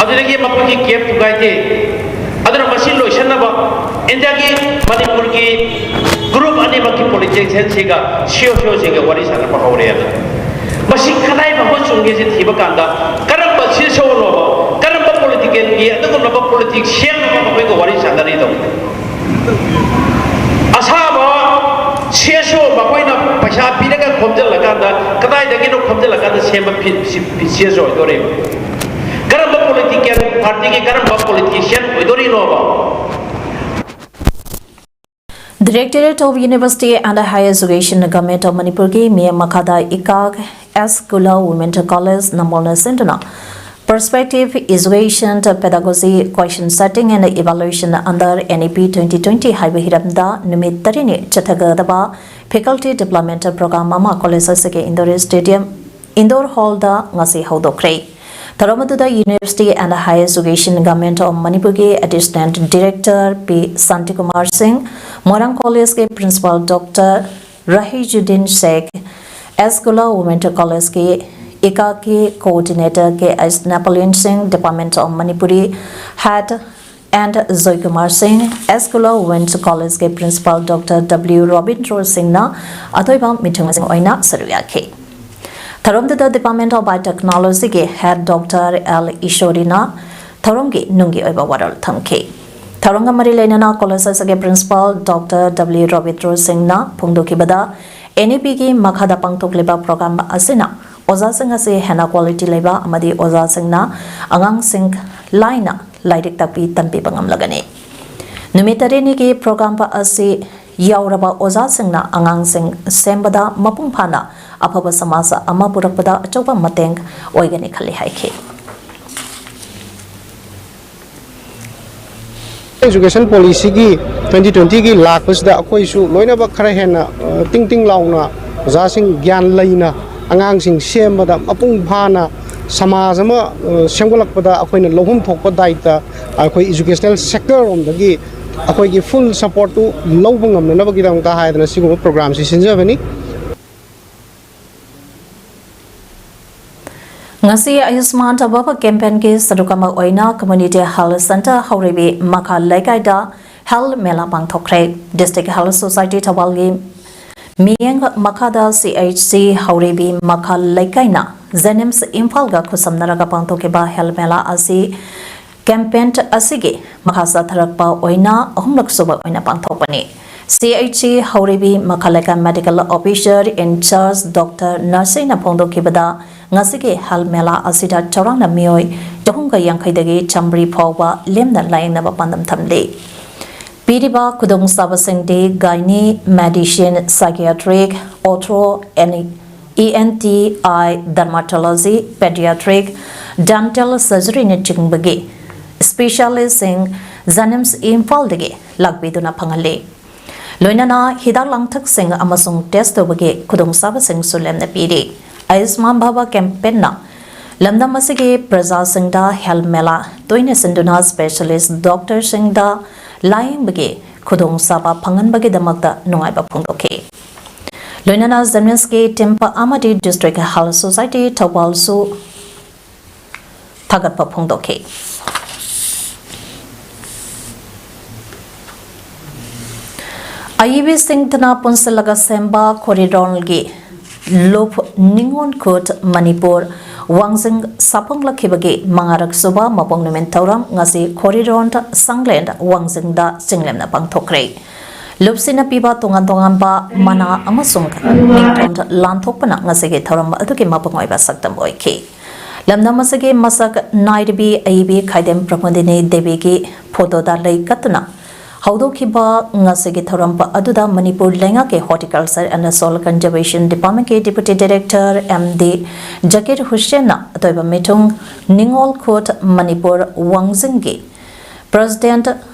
ꯑꯗꯨꯗꯒꯤ ꯃꯈꯣꯏꯒꯤ camp ꯊꯨꯒꯥꯏꯗꯦ꯫ ꯑꯗꯨꯅ ꯃꯁꯤ ꯂꯣꯏꯁꯤꯟꯅꯕ ꯏꯟꯗꯤꯌꯥꯒꯤ ꯃꯅꯤꯄꯨꯔꯒꯤ group ꯑꯅꯤꯃꯛꯀꯤ politicianꯁꯤꯡꯒ C O C Oꯁꯤꯡꯒ ꯋꯥꯔꯤ ꯁꯥꯟꯅꯕ ꯍꯧꯔꯦ꯫ ꯑꯗꯨ ꯃꯁꯤ ꯀꯗꯥꯏ ꯐꯥꯎꯕ ꯆꯨꯝꯒꯦꯁꯦ ꯊꯤꯕ ꯀꯥꯟꯗ ꯀꯔꯝꯕ ꯁꯤꯁꯣꯅꯣꯕ, ꯀꯔꯝꯕ ꯄꯣꯂꯤꯇꯤꯀꯦꯜꯒꯤ ꯑꯗꯨꯒꯨꯝꯂꯕ ꯄꯣꯂꯤꯇꯤꯛꯁꯤꯌꯥꯟ ꯑꯃ ꯑꯩꯈꯣꯏꯒ ꯋꯥꯔꯤ ꯁꯥꯟꯅꯔꯤꯗꯣ? ꯑꯁꯥꯕ ꯁꯤꯁꯣ ꯃꯈꯣꯏꯅ ꯄꯩꯁꯥ ꯄꯤꯔꯒ ꯈꯣꯝꯖꯤꯜꯂꯀꯥꯟꯗ ꯀꯗꯥꯏꯗꯒꯤꯅꯣ ꯈꯣꯝꯖꯤꯜꯂꯀꯥꯟꯗ ꯁꯦꯝꯕ ꯁꯤꯁꯣ ꯑꯣꯏꯗꯣꯔꯤꯕ? ꯀꯔꯝꯕ ꯄꯣꯂꯤꯇꯤꯀꯦꯜ ꯄꯥꯔꯇꯤꯒꯤ ꯀꯔꯝꯕ politician ꯑꯣꯏꯗꯣꯔꯤꯅꯣꯕ? Directorate of University and Higher Education, Government of ꯃꯅꯤꯄꯨꯔꯒꯤ ꯃꯤꯠꯌꯦꯡ ꯃꯈꯥꯗ ꯏꯀꯥꯛ ꯑꯦꯁ ꯒꯨꯂꯥ ꯋꯨꯃꯦꯟ ꯀꯣꯂꯦꯖ ꯅꯝꯕꯣꯜꯅ ꯁꯤꯟꯗꯨꯅ Perspective Education Pedagogy Question Setting and Evaluation under N E P twenty twenty ꯍꯥꯏꯕ ꯍꯤꯔꯝꯗ ꯅꯨꯃꯤꯠ ꯇꯔꯦꯠꯅꯤ ꯆꯠꯊꯒꯗꯕ Faculty Development Program ꯑꯃ ꯀꯣꯂꯦꯖ ꯑꯁꯤꯒꯤ indoor stadium, indoor hall ꯗ ꯉꯁꯤ ꯍꯧꯗꯣꯛꯈ꯭ꯔꯦ꯫ ꯊꯧꯔꯝ ꯑꯗꯨꯗ University and Higher Education, Government of ꯃꯅꯤꯄꯨꯔꯒꯤ Assistant Director ꯄꯤ ꯁꯥꯟꯇꯤꯀꯨꯃꯥꯔ ꯁꯤꯡ, ꯃꯣꯏꯔꯥꯡ ꯀꯣꯂꯦꯖꯀꯤ Principal Doctor ꯔꯍꯤꯖꯨꯗꯤꯟ ꯁꯦꯈ, ꯑꯦꯁ ꯒꯨꯂꯥ ꯋꯨꯃꯦꯟ ꯀꯣꯂꯦꯖꯀꯤ ꯏꯀꯥꯛꯀꯤ Coordinator ꯀꯦ ꯑꯦꯁ ꯅꯦꯄꯣꯂꯤꯌꯟ ꯁꯤꯡ, Department of Manipuri Head and Joykumar ꯁꯤꯡ, ꯑꯦꯁ ꯒꯨꯂꯥ ꯋꯨꯃꯦꯟꯁ ꯀꯣꯂꯦꯖꯀꯤ Principal Doctor W ꯔꯣꯕꯤꯟꯗ꯭ꯔꯣ ꯁꯤꯡꯅ ꯑꯊꯣꯏꯕ ꯃꯤꯊꯨꯡꯁꯤꯡ ꯑꯣꯏꯅ ꯁꯔꯨꯛ ꯌꯥꯈꯤ꯫ ꯊꯧꯔꯝꯗꯨꯗ Department of Biotechnology ꯒꯤ Head Doctor ꯑꯦꯜ ꯏꯁꯣꯔꯤꯅ ꯊꯧꯔꯝꯒꯤ ꯅꯨꯡꯒꯤ ꯑꯣꯏꯕ ꯋꯥꯔꯣꯜ ꯊꯝꯈꯤ꯫ ꯊꯧꯔꯝꯒ ꯃꯔꯤ ꯂꯩꯅꯅ ꯀꯣꯂꯦꯖ ꯑꯁꯤꯒꯤ Principal Doctor W ꯔꯣꯕꯤꯟꯗ꯭ꯔꯣ ꯁꯤꯡꯅ ꯐꯣꯡꯗꯣꯛꯈꯤꯕꯗ, N E P ꯒꯤ ꯃꯈꯥꯗ ꯄꯥꯡꯊꯣꯛꯂꯤꯕ program ꯑꯁꯤꯅ ꯑꯣꯖꯥꯁꯤꯡ ꯑꯁꯤ ꯍꯦꯟꯅ quality ꯂꯩꯕ ꯑꯃꯗꯤ ꯑꯣꯖꯥꯁꯤꯡꯅ ꯑꯉꯥꯡꯁꯤꯡ ꯂꯥꯏꯅ ꯂꯥꯏꯔꯤꯛ ꯇꯥꯛꯄꯤ ꯇꯝꯕꯤꯕ ꯉꯝꯂꯒꯅꯤ꯫ ꯅꯨꯃꯤꯠ ꯇꯔꯦꯠꯅꯤꯒꯤ program ꯑꯁꯤ ꯌꯥꯎꯔꯕ ꯑꯣꯖꯥꯁꯤꯡꯅ ꯑꯉꯥꯡꯁꯤꯡ ꯁꯦꯝꯕꯗ ꯃꯄꯨꯡ ꯐꯥꯅ ꯑꯐꯕ ꯁꯃꯥꯖ ꯑꯃ ꯄꯨꯔꯛꯄꯗ ꯑꯆꯧꯕ ꯃꯇꯦꯡ ꯑꯣꯏꯒꯅꯤ ꯈꯜꯂꯤ ꯍꯥꯏꯈꯤ꯫ Education Policy ꯒꯤ twenty twenty ꯒꯤ ꯂꯥꯛꯄꯁꯤꯗ ꯑꯩꯈꯣꯏꯁꯨ ꯂꯣꯏꯅꯃꯛ ꯈꯔ ꯍꯦꯟꯅ, ꯑ, ꯇꯤꯡ ꯇꯤꯡ ꯂꯥꯎꯅ ꯑꯣꯖꯥꯁꯤꯡ ꯒ꯭ꯌꯥꯟ ꯂꯩꯅ ꯑꯉꯥꯡꯁꯤꯡ ꯁꯦꯝꯕꯗ ꯃꯄꯨꯡ ꯐꯥꯅ ꯁꯃꯥꯖ ꯑꯃ, ꯑ, ꯁꯦꯝꯒꯠꯂꯛꯄꯗ ꯑꯩꯈꯣꯏꯅ ꯂꯧꯐꯝ ꯊꯣꯛꯄ ꯗꯥꯏꯇ ꯑꯩꯈꯣꯏ educational sector ꯔꯣꯝꯗꯒꯤ ꯑꯩꯈꯣꯏꯒꯤ full support ꯇꯨ ꯂꯧꯕ ꯉꯝꯅꯅꯕꯒꯤꯗꯃꯛꯇ ꯍꯥꯏꯗꯅ ꯁꯤꯒꯨꯝꯕ program ꯁꯤ ꯁꯤꯟꯖꯕꯅꯤ꯫ ꯉꯁꯤ ꯑꯌꯨꯁꯃꯥꯟ ꯚꯥꯚ campaign ꯒꯤ ꯁꯔꯨꯛ ꯑꯃ ꯑꯣꯏꯅ Community Health Centre ꯍꯧꯔꯩꯕꯤ ꯃꯈꯥ ꯂꯩꯀꯥꯏꯗ health ꯃꯦꯂꯥ ꯄꯥꯡꯊꯣꯛꯈ꯭ꯔꯦ꯫ District Health Society ꯊꯧꯕꯥꯜꯒꯤ ꯃꯤꯠꯌꯦꯡ ꯃꯈꯥꯗ ꯁꯤ ꯑꯩꯆ ꯁꯤ ꯍꯧꯔꯤꯕꯤ ꯃꯈꯥ ꯂꯩꯀꯥꯏꯅ ꯖꯦꯅꯤꯝꯁ ꯏꯝꯐꯥꯜꯒ ꯈꯨꯠꯁꯝꯅꯔꯒ ꯄꯥꯡꯊꯣꯛꯈꯤꯕ ꯍꯦꯜꯊ ꯃꯦꯂꯥ ꯑꯁꯤ ꯀꯦꯝꯄꯦꯟ ꯑꯁꯤꯒꯤ ꯃꯈꯥ ꯆꯠꯊꯔꯛꯄ ꯑꯣꯏꯅ ꯑꯍꯨꯝꯂꯛ ꯁꯨꯕ ꯑꯣꯏꯅ ꯄꯥꯡꯊꯣꯛꯄꯅꯤ꯫ ꯁꯤ ꯑꯩꯆ ꯁꯤ ꯍꯧꯔꯤꯕꯤ ꯃꯈꯥ ꯂꯩꯀꯥꯏ ꯃꯦꯗꯤꯀꯦꯜ ꯑꯣꯐꯤꯁꯔ ꯏꯟ ꯆꯥꯔꯖ ꯗꯣꯛꯇꯔ ꯅꯔꯁꯤꯡꯅ ꯐꯣꯡꯗꯣꯛꯈꯤꯕꯗ, ꯉꯁꯤꯒꯤ ꯍꯦꯜꯊ ꯃꯦꯂꯥ ꯑꯁꯤꯗ ꯆꯥꯎꯔꯥꯛꯅ ꯃꯤꯑꯣꯏ ꯆꯍꯨꯝꯒ ꯌꯥꯡꯈꯩꯗꯒꯤ ꯆꯥꯃꯔꯤ ꯐꯥꯎꯕ ꯂꯦꯝꯅ ꯂꯥꯌꯦꯡꯅꯕ ꯄꯥꯟꯗꯝ ꯊꯝꯂꯤ꯫ ꯄꯤꯔꯤꯕ ꯈꯨꯗꯣꯡꯆꯥꯕꯁꯤꯡꯗꯤ ꯒꯥꯏꯅꯤ, ꯃꯦꯗꯤꯁꯤꯟ, ꯁꯥꯏꯀꯤꯌꯥꯇ꯭ꯔꯤꯛ, ꯑꯣꯊ꯭ꯔꯣ, E N T eye, dermatology, paediatric, dental ꯁꯔꯖꯔꯤꯅꯆꯤꯡꯕꯒꯤ ꯁ꯭ꯄꯦꯁꯤꯌꯥꯂꯤꯁꯁꯤꯡ ꯖꯦꯅꯤꯝꯁ ꯏꯝꯐꯥꯜꯗꯒꯤ ꯂꯥꯛꯄꯤꯗꯨꯅ ꯐꯪꯍꯜꯂꯤ꯫ ꯂꯣꯏꯅꯅ ꯍꯤꯗꯥꯛ ꯂꯥꯡꯊꯛꯁꯤꯡ ꯑꯃꯁꯨꯡ ꯇꯦꯁ ꯇꯧꯕꯒꯤ ꯈꯨꯗꯣꯡꯆꯥꯕꯁꯤꯡꯁꯨ ꯂꯦꯝꯅ ꯄꯤꯔꯤ꯫ ꯑꯌꯨꯁꯃꯥꯟ ꯚꯥꯕ ꯀꯦꯝꯄꯦꯟꯅ ꯂꯝꯗꯝ ꯑꯁꯤꯒꯤ ꯄ꯭ꯔꯖꯥꯁꯤꯡꯗ ꯍꯦꯜꯊ ꯃꯦꯂꯥ ꯇꯣꯏꯅ ꯁꯤꯟꯗꯨꯅ ꯁ꯭ꯄꯦꯁꯤꯌꯦꯂꯤꯁ ꯗꯣꯛꯇꯔꯁꯤꯡꯗ ꯂꯥꯌꯦꯡꯕꯒꯤ ꯈꯨꯗꯣꯡꯆꯥꯕ ꯐꯪꯍꯟꯕꯒꯤꯗꯃꯛꯇ ꯅꯨꯡꯉꯥꯏꯕ ꯐꯣꯡꯗꯣꯛꯈꯤ꯫ ꯂꯣꯏꯅꯅ ꯖꯦꯅꯤꯝꯁꯀꯤ ꯇꯤꯝ ꯑꯃꯗꯤ ꯗꯤꯁꯇ꯭ꯔꯤꯛ ꯍꯦꯜꯊ ꯁꯣꯁꯥꯏꯇꯤ ꯊꯧꯕꯥꯜꯁꯨ ꯊꯥꯒꯠꯄ ꯐꯣꯡꯗꯣꯛꯈꯤ꯫ ꯑꯏꯕꯤꯁꯤꯡꯗꯨꯅ ꯄꯨꯟꯁꯤꯜꯂꯒ ꯁꯦꯝꯕ ꯈꯣꯔꯤꯔꯣꯜꯒꯤ ꯂꯨꯞ ꯅꯤꯉꯣꯜ ꯈꯨꯠ ꯃꯅꯤꯄꯨꯔ ꯋꯥꯡꯖꯤꯡ ꯁꯥꯐꯣꯡꯂꯛꯈꯤꯕꯒꯤ ꯃꯉꯥꯔꯛ ꯁꯨꯕ ꯃꯄꯣꯛ ꯅꯨꯃꯤꯠ ꯊꯧꯔꯝ ꯉꯁꯤ ꯈꯣꯔꯤꯔꯣꯜ ꯁꯪꯂꯦꯟ ꯋꯥꯡꯖꯤꯡꯗ ꯆꯤꯡꯂꯦꯝꯅ ꯄꯥꯡꯊꯣꯛꯈ꯭ꯔꯦ꯫ ꯂꯨꯞꯁꯤꯅ ꯄꯤꯕ ꯇꯣꯉꯥꯟ ꯇꯣꯉꯥꯟꯕ ꯃꯅꯥ ꯑꯃꯁꯨꯡ ꯅꯤꯡꯊꯧ ꯂꯥꯟꯊꯣꯛꯄꯅ ꯉꯁꯤꯒꯤ ꯊꯧꯔꯝ ꯑꯗꯨꯒꯤ ꯃꯄꯨꯡ ꯑꯣꯏꯕ ꯁꯛꯇꯝ ꯑꯣꯏꯈꯤ꯫ ꯂꯝꯗꯝ ꯑꯁꯤꯒꯤ ꯃꯁꯛ ꯅꯥꯏꯔꯕꯤ ꯑꯏꯕꯤ ꯈꯥꯏꯗꯦꯝ ꯄ꯭ꯔꯃꯣꯗꯤꯅꯤ ꯗꯦꯕꯤꯒꯤ ꯐꯣꯇꯣꯗ ꯂꯩ ꯀꯠꯇꯨꯅ ꯍꯧꯗꯣꯛꯈꯤꯕ ꯉꯁꯤꯒꯤ ꯊꯧꯔꯝ ꯑꯗꯨꯗ ꯃꯅꯤꯄꯨꯔ ꯂꯩꯉꯥꯛꯀꯤ Horticulture and Soil Conservation Departmentꯀꯤ Deputy Director M D Zakir ꯍꯨꯁꯦꯟꯅ ꯑꯇꯣꯏꯕ ꯃꯤꯊꯨꯡ ꯅꯤꯉꯣꯜ ꯈꯨꯠ ꯃꯅꯤꯄꯨꯔ ꯋꯥꯡꯖꯤꯡꯒꯤ President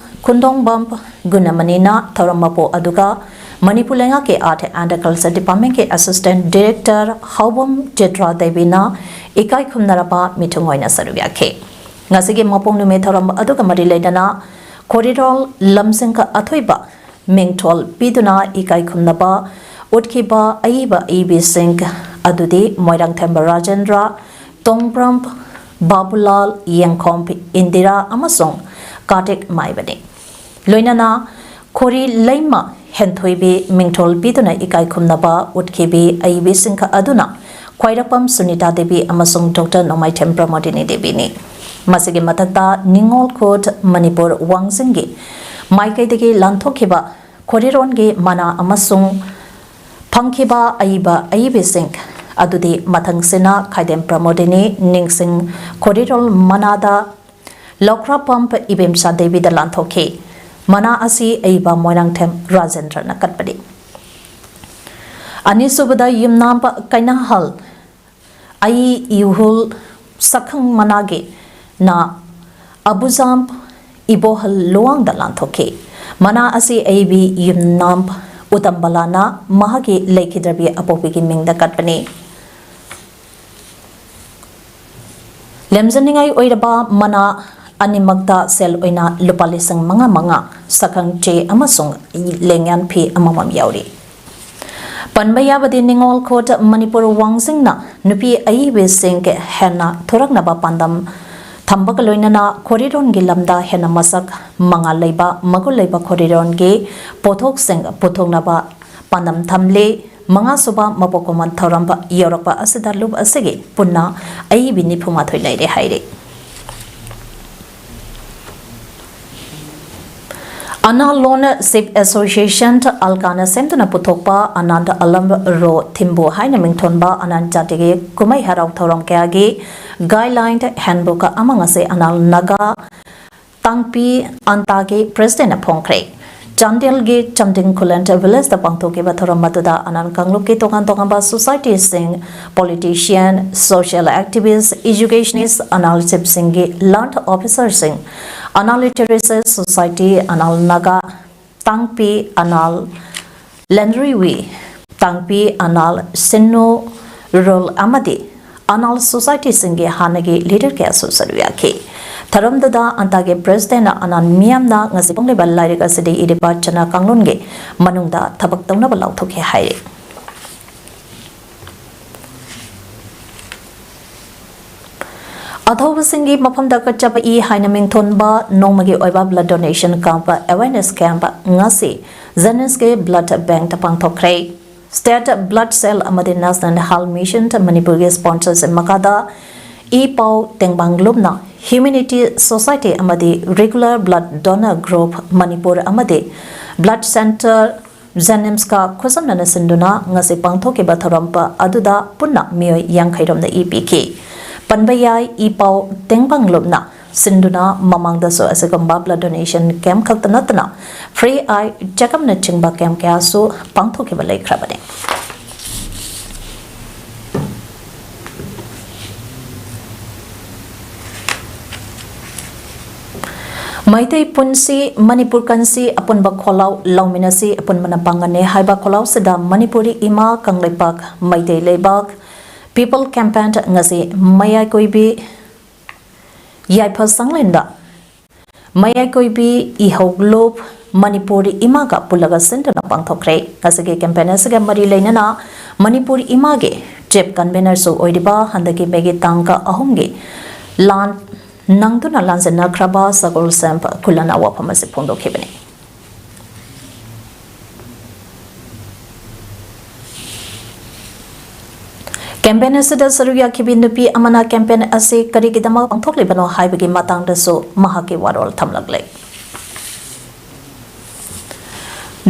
ꯈꯨꯟꯗꯣꯡꯕꯝ ꯒꯨꯅꯃꯅꯤꯅ ꯊꯧꯔꯝ ꯃꯄꯨ ꯑꯗꯨꯒ ꯃꯅꯤꯄꯨꯔ ꯂꯩꯉꯥꯛꯀꯤ Art and Culture Departmentꯀꯤ Assistant Director ꯍꯥꯎꯕꯝ Chitra ꯗꯦꯕꯤꯅ ꯏꯀꯥꯏ ꯈꯨꯝꯅꯔꯕ ꯃꯤꯊꯨꯡ ꯑꯣꯏꯅ ꯁꯔꯨꯛ ꯌꯥꯈꯤ꯫ ꯉꯁꯤꯒꯤ ꯃꯄꯣꯛ ꯅꯨꯃꯤꯠ ꯊꯧꯔꯝ ꯑꯗꯨꯒ ꯃꯔꯤ ꯂꯩꯅꯅ ꯈꯣꯔꯤꯔꯣꯜ ꯂꯝꯖꯤꯡ ꯑꯊꯣꯏꯕ ꯃꯤꯡꯊꯣꯜ ꯄꯤꯗꯨꯅ ꯏꯀꯥꯏ ꯈꯨꯝꯅꯕ ꯎꯠꯈꯤꯕ ꯑꯏꯕ ꯑꯏꯕꯤꯁꯤꯡ ꯑꯗꯨꯗꯤ ꯃꯣꯏꯔꯥꯡꯊꯦꯝꯕ ꯔꯥꯖꯦꯟꯗ꯭ꯔ, ꯇꯣꯡꯕ꯭ꯔꯝ ꯕꯥꯕꯨꯂꯥꯜ, ꯌꯦꯡꯈꯣꯝ ꯏꯟꯗꯤꯔꯥ ꯑꯃꯁꯨꯡ ꯀꯥꯔꯇꯤꯛ ꯃꯥꯏꯕꯅꯤ꯫ ꯂꯣꯏꯅꯅ ꯈꯣꯔꯤ ꯂꯩꯃ ꯍꯦꯟꯊꯣꯏꯕꯤ ꯃꯤꯡꯊꯣꯜ ꯄꯤꯗꯨꯅ ꯏꯀꯥꯏ ꯈꯨꯝꯅꯕ ꯎꯠꯈꯤꯕꯤ ꯑꯏꯕꯤꯁꯤꯡ ꯑꯗꯨꯅ ꯈ꯭ꯋꯥꯏꯔꯥꯛꯄꯝ ꯁꯨꯅꯤꯇꯥ ꯗꯦꯕꯤ ꯑꯃꯁꯨꯡ ꯗꯣꯛꯇꯔ ꯅꯣꯡꯃꯥꯏꯊꯦꯝ ꯄ꯭ꯔꯃꯣꯗꯤꯅꯤ ꯗꯦꯕꯤꯅꯤ꯫ ꯃꯁꯤꯒꯤ ꯃꯊꯛꯇ ꯅꯤꯉꯣꯜ ꯈꯨꯠ ꯃꯅꯤꯄꯨꯔ ꯋꯥꯡꯖꯤꯡꯒꯤ ꯃꯥꯏꯀꯩꯗꯒꯤ ꯂꯥꯟꯊꯣꯛꯈꯤꯕ ꯈꯣꯔꯤꯔꯣꯟꯒꯤ ꯃꯅꯥ ꯑꯃꯁꯨꯡ ꯐꯪꯈꯤꯕ ꯑꯏꯕ ꯑꯏꯕꯤꯁꯤꯡ ꯑꯗꯨꯗꯤ ꯃꯊꯪꯁꯤꯅ ꯈꯥꯏꯗꯦꯝ ꯄ꯭ꯔꯃꯣꯗꯤꯅꯤ, ꯅꯤꯡꯁꯤꯡ ꯈꯣꯔꯤꯔꯣꯜ ꯃꯅꯥꯗ ꯂꯧꯈ꯭ꯔꯥꯄꯝ ꯏꯕꯦꯝꯆꯥ ꯗꯦꯕꯤꯗ ꯂꯥꯟꯊꯣꯛꯈꯤ꯫ ꯃꯅꯥ ꯑꯁꯤ ꯑꯏꯕ ꯃꯣꯏꯔꯥꯡꯊꯦꯝ ꯔꯥꯖꯦꯟꯗ꯭ꯔꯅ ꯀꯠꯄꯅꯤ꯫ ꯑꯅꯤꯁꯨꯕꯗ ꯌꯨꯝꯅꯥꯝ ꯀꯩꯅꯥꯍꯜ ꯑꯏ ꯏꯍꯨꯜ ꯁꯛꯈꯪ ꯃꯅꯥꯒꯤ ꯅ ꯑꯕꯨꯖꯥꯝ ꯏꯕꯣꯍꯜ ꯂꯨꯋꯥꯡꯗ ꯂꯥꯟꯊꯣꯛꯈꯤ꯫ ꯃꯅꯥ ꯑꯁꯤ ꯑꯏꯕꯤ ꯌꯨꯝꯅꯥꯝ ꯎꯇꯝꯕꯂꯥꯅ ꯃꯍꯥꯛꯀꯤ ꯂꯩꯈꯤꯗ꯭ꯔꯕꯤ ꯑꯄꯣꯛꯄꯤꯒꯤ ꯃꯤꯡꯗ ꯀꯠꯄꯅꯤ꯫ ꯂꯦꯝꯖꯅꯤꯡꯉꯥꯏ ꯑꯣꯏꯔꯕ ꯃꯅꯥ ꯑꯅꯤꯃꯛꯇ ꯁꯦꯜ ꯑꯣꯏꯅ ꯂꯨꯄꯥ ꯂꯤꯁꯤꯡ ꯃꯉꯥ ꯃꯉꯥ, ꯁꯛꯈꯪ ꯆꯦ ꯑꯃꯁꯨꯡ ꯂꯦꯡꯌꯥꯟ ꯐꯤ ꯑꯃꯃꯝ ꯌꯥꯎꯔꯤ꯫ ꯄꯟꯕ ꯌꯥꯕꯗꯤ ꯅꯤꯉꯣꯜ ꯈꯨꯠ ꯃꯅꯤꯄꯨꯔ ꯋꯥꯡꯖꯤꯡꯅ ꯅꯨꯄꯤ ꯑꯏꯕꯤꯁꯤꯡ ꯍꯦꯟꯅ ꯊꯣꯔꯛꯅꯕ ꯄꯥꯟꯗꯝ ꯊꯝꯕꯒ ꯂꯣꯏꯅꯅ ꯈꯣꯔꯤꯔꯣꯟꯒꯤ ꯂꯝꯗ ꯍꯦꯟꯅ ꯃꯁꯛ ꯃꯉꯥꯜ ꯂꯩꯕ, ꯃꯒꯨꯟ ꯂꯩꯕ ꯈꯣꯔꯤꯔꯣꯟꯒꯤ ꯄꯣꯠꯊꯣꯛꯁꯤꯡ ꯄꯨꯊꯣꯛꯅꯕ ꯄꯥꯟꯗꯝ ꯊꯝꯂꯤ꯫ ꯃꯉꯥꯁꯨꯕ ꯃꯄꯣꯛ ꯀꯨꯝꯑꯣꯟ ꯊꯧꯔꯝ ꯌꯧꯔꯛꯄ ꯑꯁꯤꯗ ꯂꯨꯞ ꯑꯁꯤꯒꯤ ꯄꯨꯟꯅ ꯑꯏꯕꯤ ꯅꯤꯐꯨ ꯃꯥꯊꯣꯏ ꯂꯩꯔꯦ ꯍꯥꯏꯔꯤ꯫ ꯑꯅꯥ ꯂꯣꯟ ꯁꯤꯞ ꯑꯦꯁꯣꯁꯤꯌꯦꯁꯟ, ꯑꯜꯀꯥꯅ ꯁꯦꯝꯗꯨꯅ ꯄꯨꯊꯣꯛꯄ ꯑꯅꯥꯟꯗ ꯑꯂꯝ ꯔꯣ ꯊꯤꯝꯕꯨ ꯍꯥꯏꯅ ꯃꯤꯡꯊꯣꯟꯕ ꯑꯅꯥꯟ ꯖꯥꯇꯤꯒꯤ ꯀꯨꯝꯍꯩ ꯍꯔꯥꯎ ꯊꯧꯔꯝ ꯀꯌꯥꯒꯤ ꯒꯥꯏꯗꯂꯥꯏꯟ ꯍꯦꯟꯕꯨꯛ ꯑꯃ ꯉꯁꯤ ꯑꯅꯥꯜ ꯅꯥꯒꯥ ꯇꯥꯡꯄꯤ ꯑꯟꯇꯥꯒꯤ ꯄ꯭ꯔꯦꯁꯤꯗꯦꯟꯅ ꯐꯣꯡꯈ꯭ꯔꯦ꯫ ꯆꯥꯟꯗꯦꯜꯒꯤ ꯆꯝꯗꯤꯡ ꯈꯨꯂꯦꯟ ꯚꯤꯂꯦꯖꯇ ꯄꯥꯡꯊꯣꯛꯈꯤꯕ ꯊꯧꯔꯝ ꯑꯗꯨꯗ ꯑꯅꯥꯟ ꯀꯥꯡꯂꯨꯞꯀꯤ ꯇꯣꯉꯥꯟ ꯇꯣꯉꯥꯟꯕ ꯁꯣꯁꯥꯏꯇꯤꯁꯤꯡ, ꯄꯣꯂꯤꯇꯤꯁꯤꯌꯥꯟ, ꯁꯣꯁꯤꯌꯦꯜ ꯑꯦꯛꯇꯤꯚꯤꯁ, ꯏꯖꯨꯀꯦꯁꯅꯤꯁ, ꯑꯅꯥꯜ ꯆꯤꯞꯁꯤꯡꯒꯤ ꯂꯥꯟ ꯑꯣꯐꯤꯁꯔꯁꯤꯡ, ꯑꯅꯥꯜ ꯂꯤꯇꯔꯦꯆꯔ ꯁꯣꯁꯥꯏꯇꯤ, ꯑꯅꯥꯜ ꯅꯥꯒꯥ ꯇꯥꯡꯄꯤ, ꯑꯅꯥꯜ ꯂꯦꯟꯔꯤꯋꯤ, ꯇꯥꯡꯄꯤ, ꯑꯅꯥꯜ ꯁꯤꯟꯅꯨ ꯔꯨꯜ ꯑꯃꯗꯤ ꯑꯅꯥꯜ ꯁꯣꯁꯥꯏꯇꯤꯁꯤꯡꯒꯤ ꯍꯥꯟꯅꯒꯤ ꯂꯤꯗꯔ ꯀꯌꯥꯁꯨ ꯁꯔꯨꯛ ꯌꯥꯈꯤ꯫ ꯊꯧꯔꯝꯗꯨꯗ ꯑꯟꯇꯥꯒꯤ ꯄ꯭ꯔꯦꯁꯤꯗꯦꯟꯅ ꯑꯅꯥꯜ ꯃꯤꯌꯥꯝꯅ ꯉꯁꯤ ꯐꯣꯡꯂꯤꯕ ꯂꯥꯏꯔꯤꯛ ꯑꯁꯤꯗ ꯏꯔꯤꯕ ꯆꯠꯅ ꯀꯥꯡꯂꯣꯟꯒꯤ ꯃꯅꯨꯡꯗ ꯊꯕꯛ ꯇꯧꯅꯕ ꯂꯥꯎꯊꯣꯛꯈꯤ ꯍꯥꯏꯔꯤ꯫ ꯑꯊꯧꯕꯁꯤꯡꯒꯤ ꯃꯐꯝꯗ ꯀꯠꯆꯕ ꯏ ꯍꯥꯏꯅ ꯃꯤꯡꯊꯣꯟꯕ ꯅꯣꯡꯃꯒꯤ ꯑꯣꯏꯕ blood donation camp awareness camp ꯉꯁꯤ JNIMSꯀꯤ blood bankꯇ ꯄꯥꯡꯊꯣꯛꯈ꯭ꯔꯦ꯫ State Blood Cell ꯑꯃꯗꯤ National Health Mission ꯃꯅꯤꯄꯨꯔꯒꯤ sponsorship ꯃꯈꯥꯗ ꯏ ꯄꯥꯎ ꯇꯦꯡꯕꯥꯡ ꯂꯨꯞꯅ Humanity Society ꯑꯃꯗꯤ Regular Blood Donor Group Manipur ꯑꯃꯗꯤ Blood Centre JNIMSꯀ ꯈꯨꯠꯁꯝꯅꯅ ꯁꯤꯟꯗꯨꯅ ꯉꯁꯤ ꯄꯥꯡꯊꯣꯛꯈꯤꯕ ꯊꯧꯔꯝ ꯑꯗꯨꯗ ꯄꯨꯟꯅ ꯃꯤꯑꯣꯏ ꯌꯥꯡꯈꯩ ꯔꯣꯝꯅ ꯏ ꯄꯤꯈꯤ꯫ ꯄꯟꯕ ꯌꯥꯏ, ꯏ ꯄꯥꯎ ꯇꯦꯡꯕꯥꯡ ꯂꯨꯞꯅ ꯁꯤꯟꯗꯨꯅ ꯃꯃꯥꯡꯗꯁꯨ ꯑꯁꯤꯒꯨꯝꯕ blood donation camp ꯈꯛꯇ ꯅꯠꯇꯅ free eye check-upꯅꯆꯤꯡꯕ camp ꯀꯌꯥꯁꯨ ꯄꯥꯡꯊꯣꯛꯈꯤꯕ ꯂꯩꯈ꯭ꯔꯕꯅꯤ꯫ ꯃꯩꯇꯩ ꯄꯨꯟꯁꯤ ꯃꯅꯤꯄꯨꯔ ꯀꯟꯁꯤ ꯑꯄꯨꯟꯕ ꯈꯣꯜꯂꯥꯎ ꯂꯧꯃꯤꯟꯅꯁꯤ ꯑꯄꯨꯟꯕꯅ ꯄꯥꯡꯒꯜꯅꯤ ꯍꯥꯏꯕ ꯈꯣꯜꯂꯥꯎꯁꯤꯗ ꯃꯅꯤꯄꯨꯔꯤ ꯏꯃꯥ ꯀꯪꯂꯩꯄꯥꯛ ꯃꯩꯇꯩ ꯂꯩꯕꯥꯛ People Campaign ꯉꯁꯤ ꯃꯌꯥꯏꯀꯣꯏꯕꯤ ꯌꯥꯏꯐ ꯁꯪꯂꯦꯟꯗ ꯃꯌꯥꯏꯀꯣꯏꯕꯤ ꯏꯍꯧ ꯂꯨꯞ ꯃꯅꯤꯄꯨꯔꯤ ꯏꯃꯥꯒ ꯄꯨꯜꯂꯒ ꯁꯤꯟꯗꯨꯅ ꯄꯥꯡꯊꯣꯛꯈ꯭ꯔꯦ꯫ ꯉꯁꯤꯒꯤ campaign ꯑꯁꯤꯒ ꯃꯔꯤ ꯂꯩꯅꯅ ꯃꯅꯤꯄꯨꯔ ꯏꯃꯥꯒꯤ chief convenerꯁꯨ ꯑꯣꯏꯔꯤꯕ ꯍꯟꯗꯛꯀꯤ ꯃꯦꯒꯤ ꯇꯥꯡ ꯑꯍꯨꯝꯒꯤ ꯂꯥꯟ ꯅꯪꯗꯨꯅ ꯂꯥꯟꯖꯦꯟꯅꯈ꯭ꯔꯕ ꯁꯒꯣꯜꯁꯦꯝ ꯈꯨꯜꯂꯅ ꯋꯥꯐꯝ ꯑꯁꯤ ꯐꯣꯡꯗꯣꯛꯈꯤꯕꯅꯤ꯫ Campaign ꯑꯁꯤꯗ ꯁꯔꯨꯛ ꯌꯥꯈꯤꯕꯤ ꯅꯨꯄꯤ ꯑꯃꯅ campaign ꯑꯁꯤ ꯀꯔꯤꯒꯤꯗꯃꯛ ꯄꯥꯡꯊꯣꯛꯂꯤꯕꯅꯣ ꯍꯥꯏꯕꯒꯤ ꯃꯇꯥꯡꯗꯁꯨ ꯃꯍꯥꯛꯀꯤ ꯋꯥꯔꯣꯜ ꯊꯝꯂꯛꯂꯦ꯫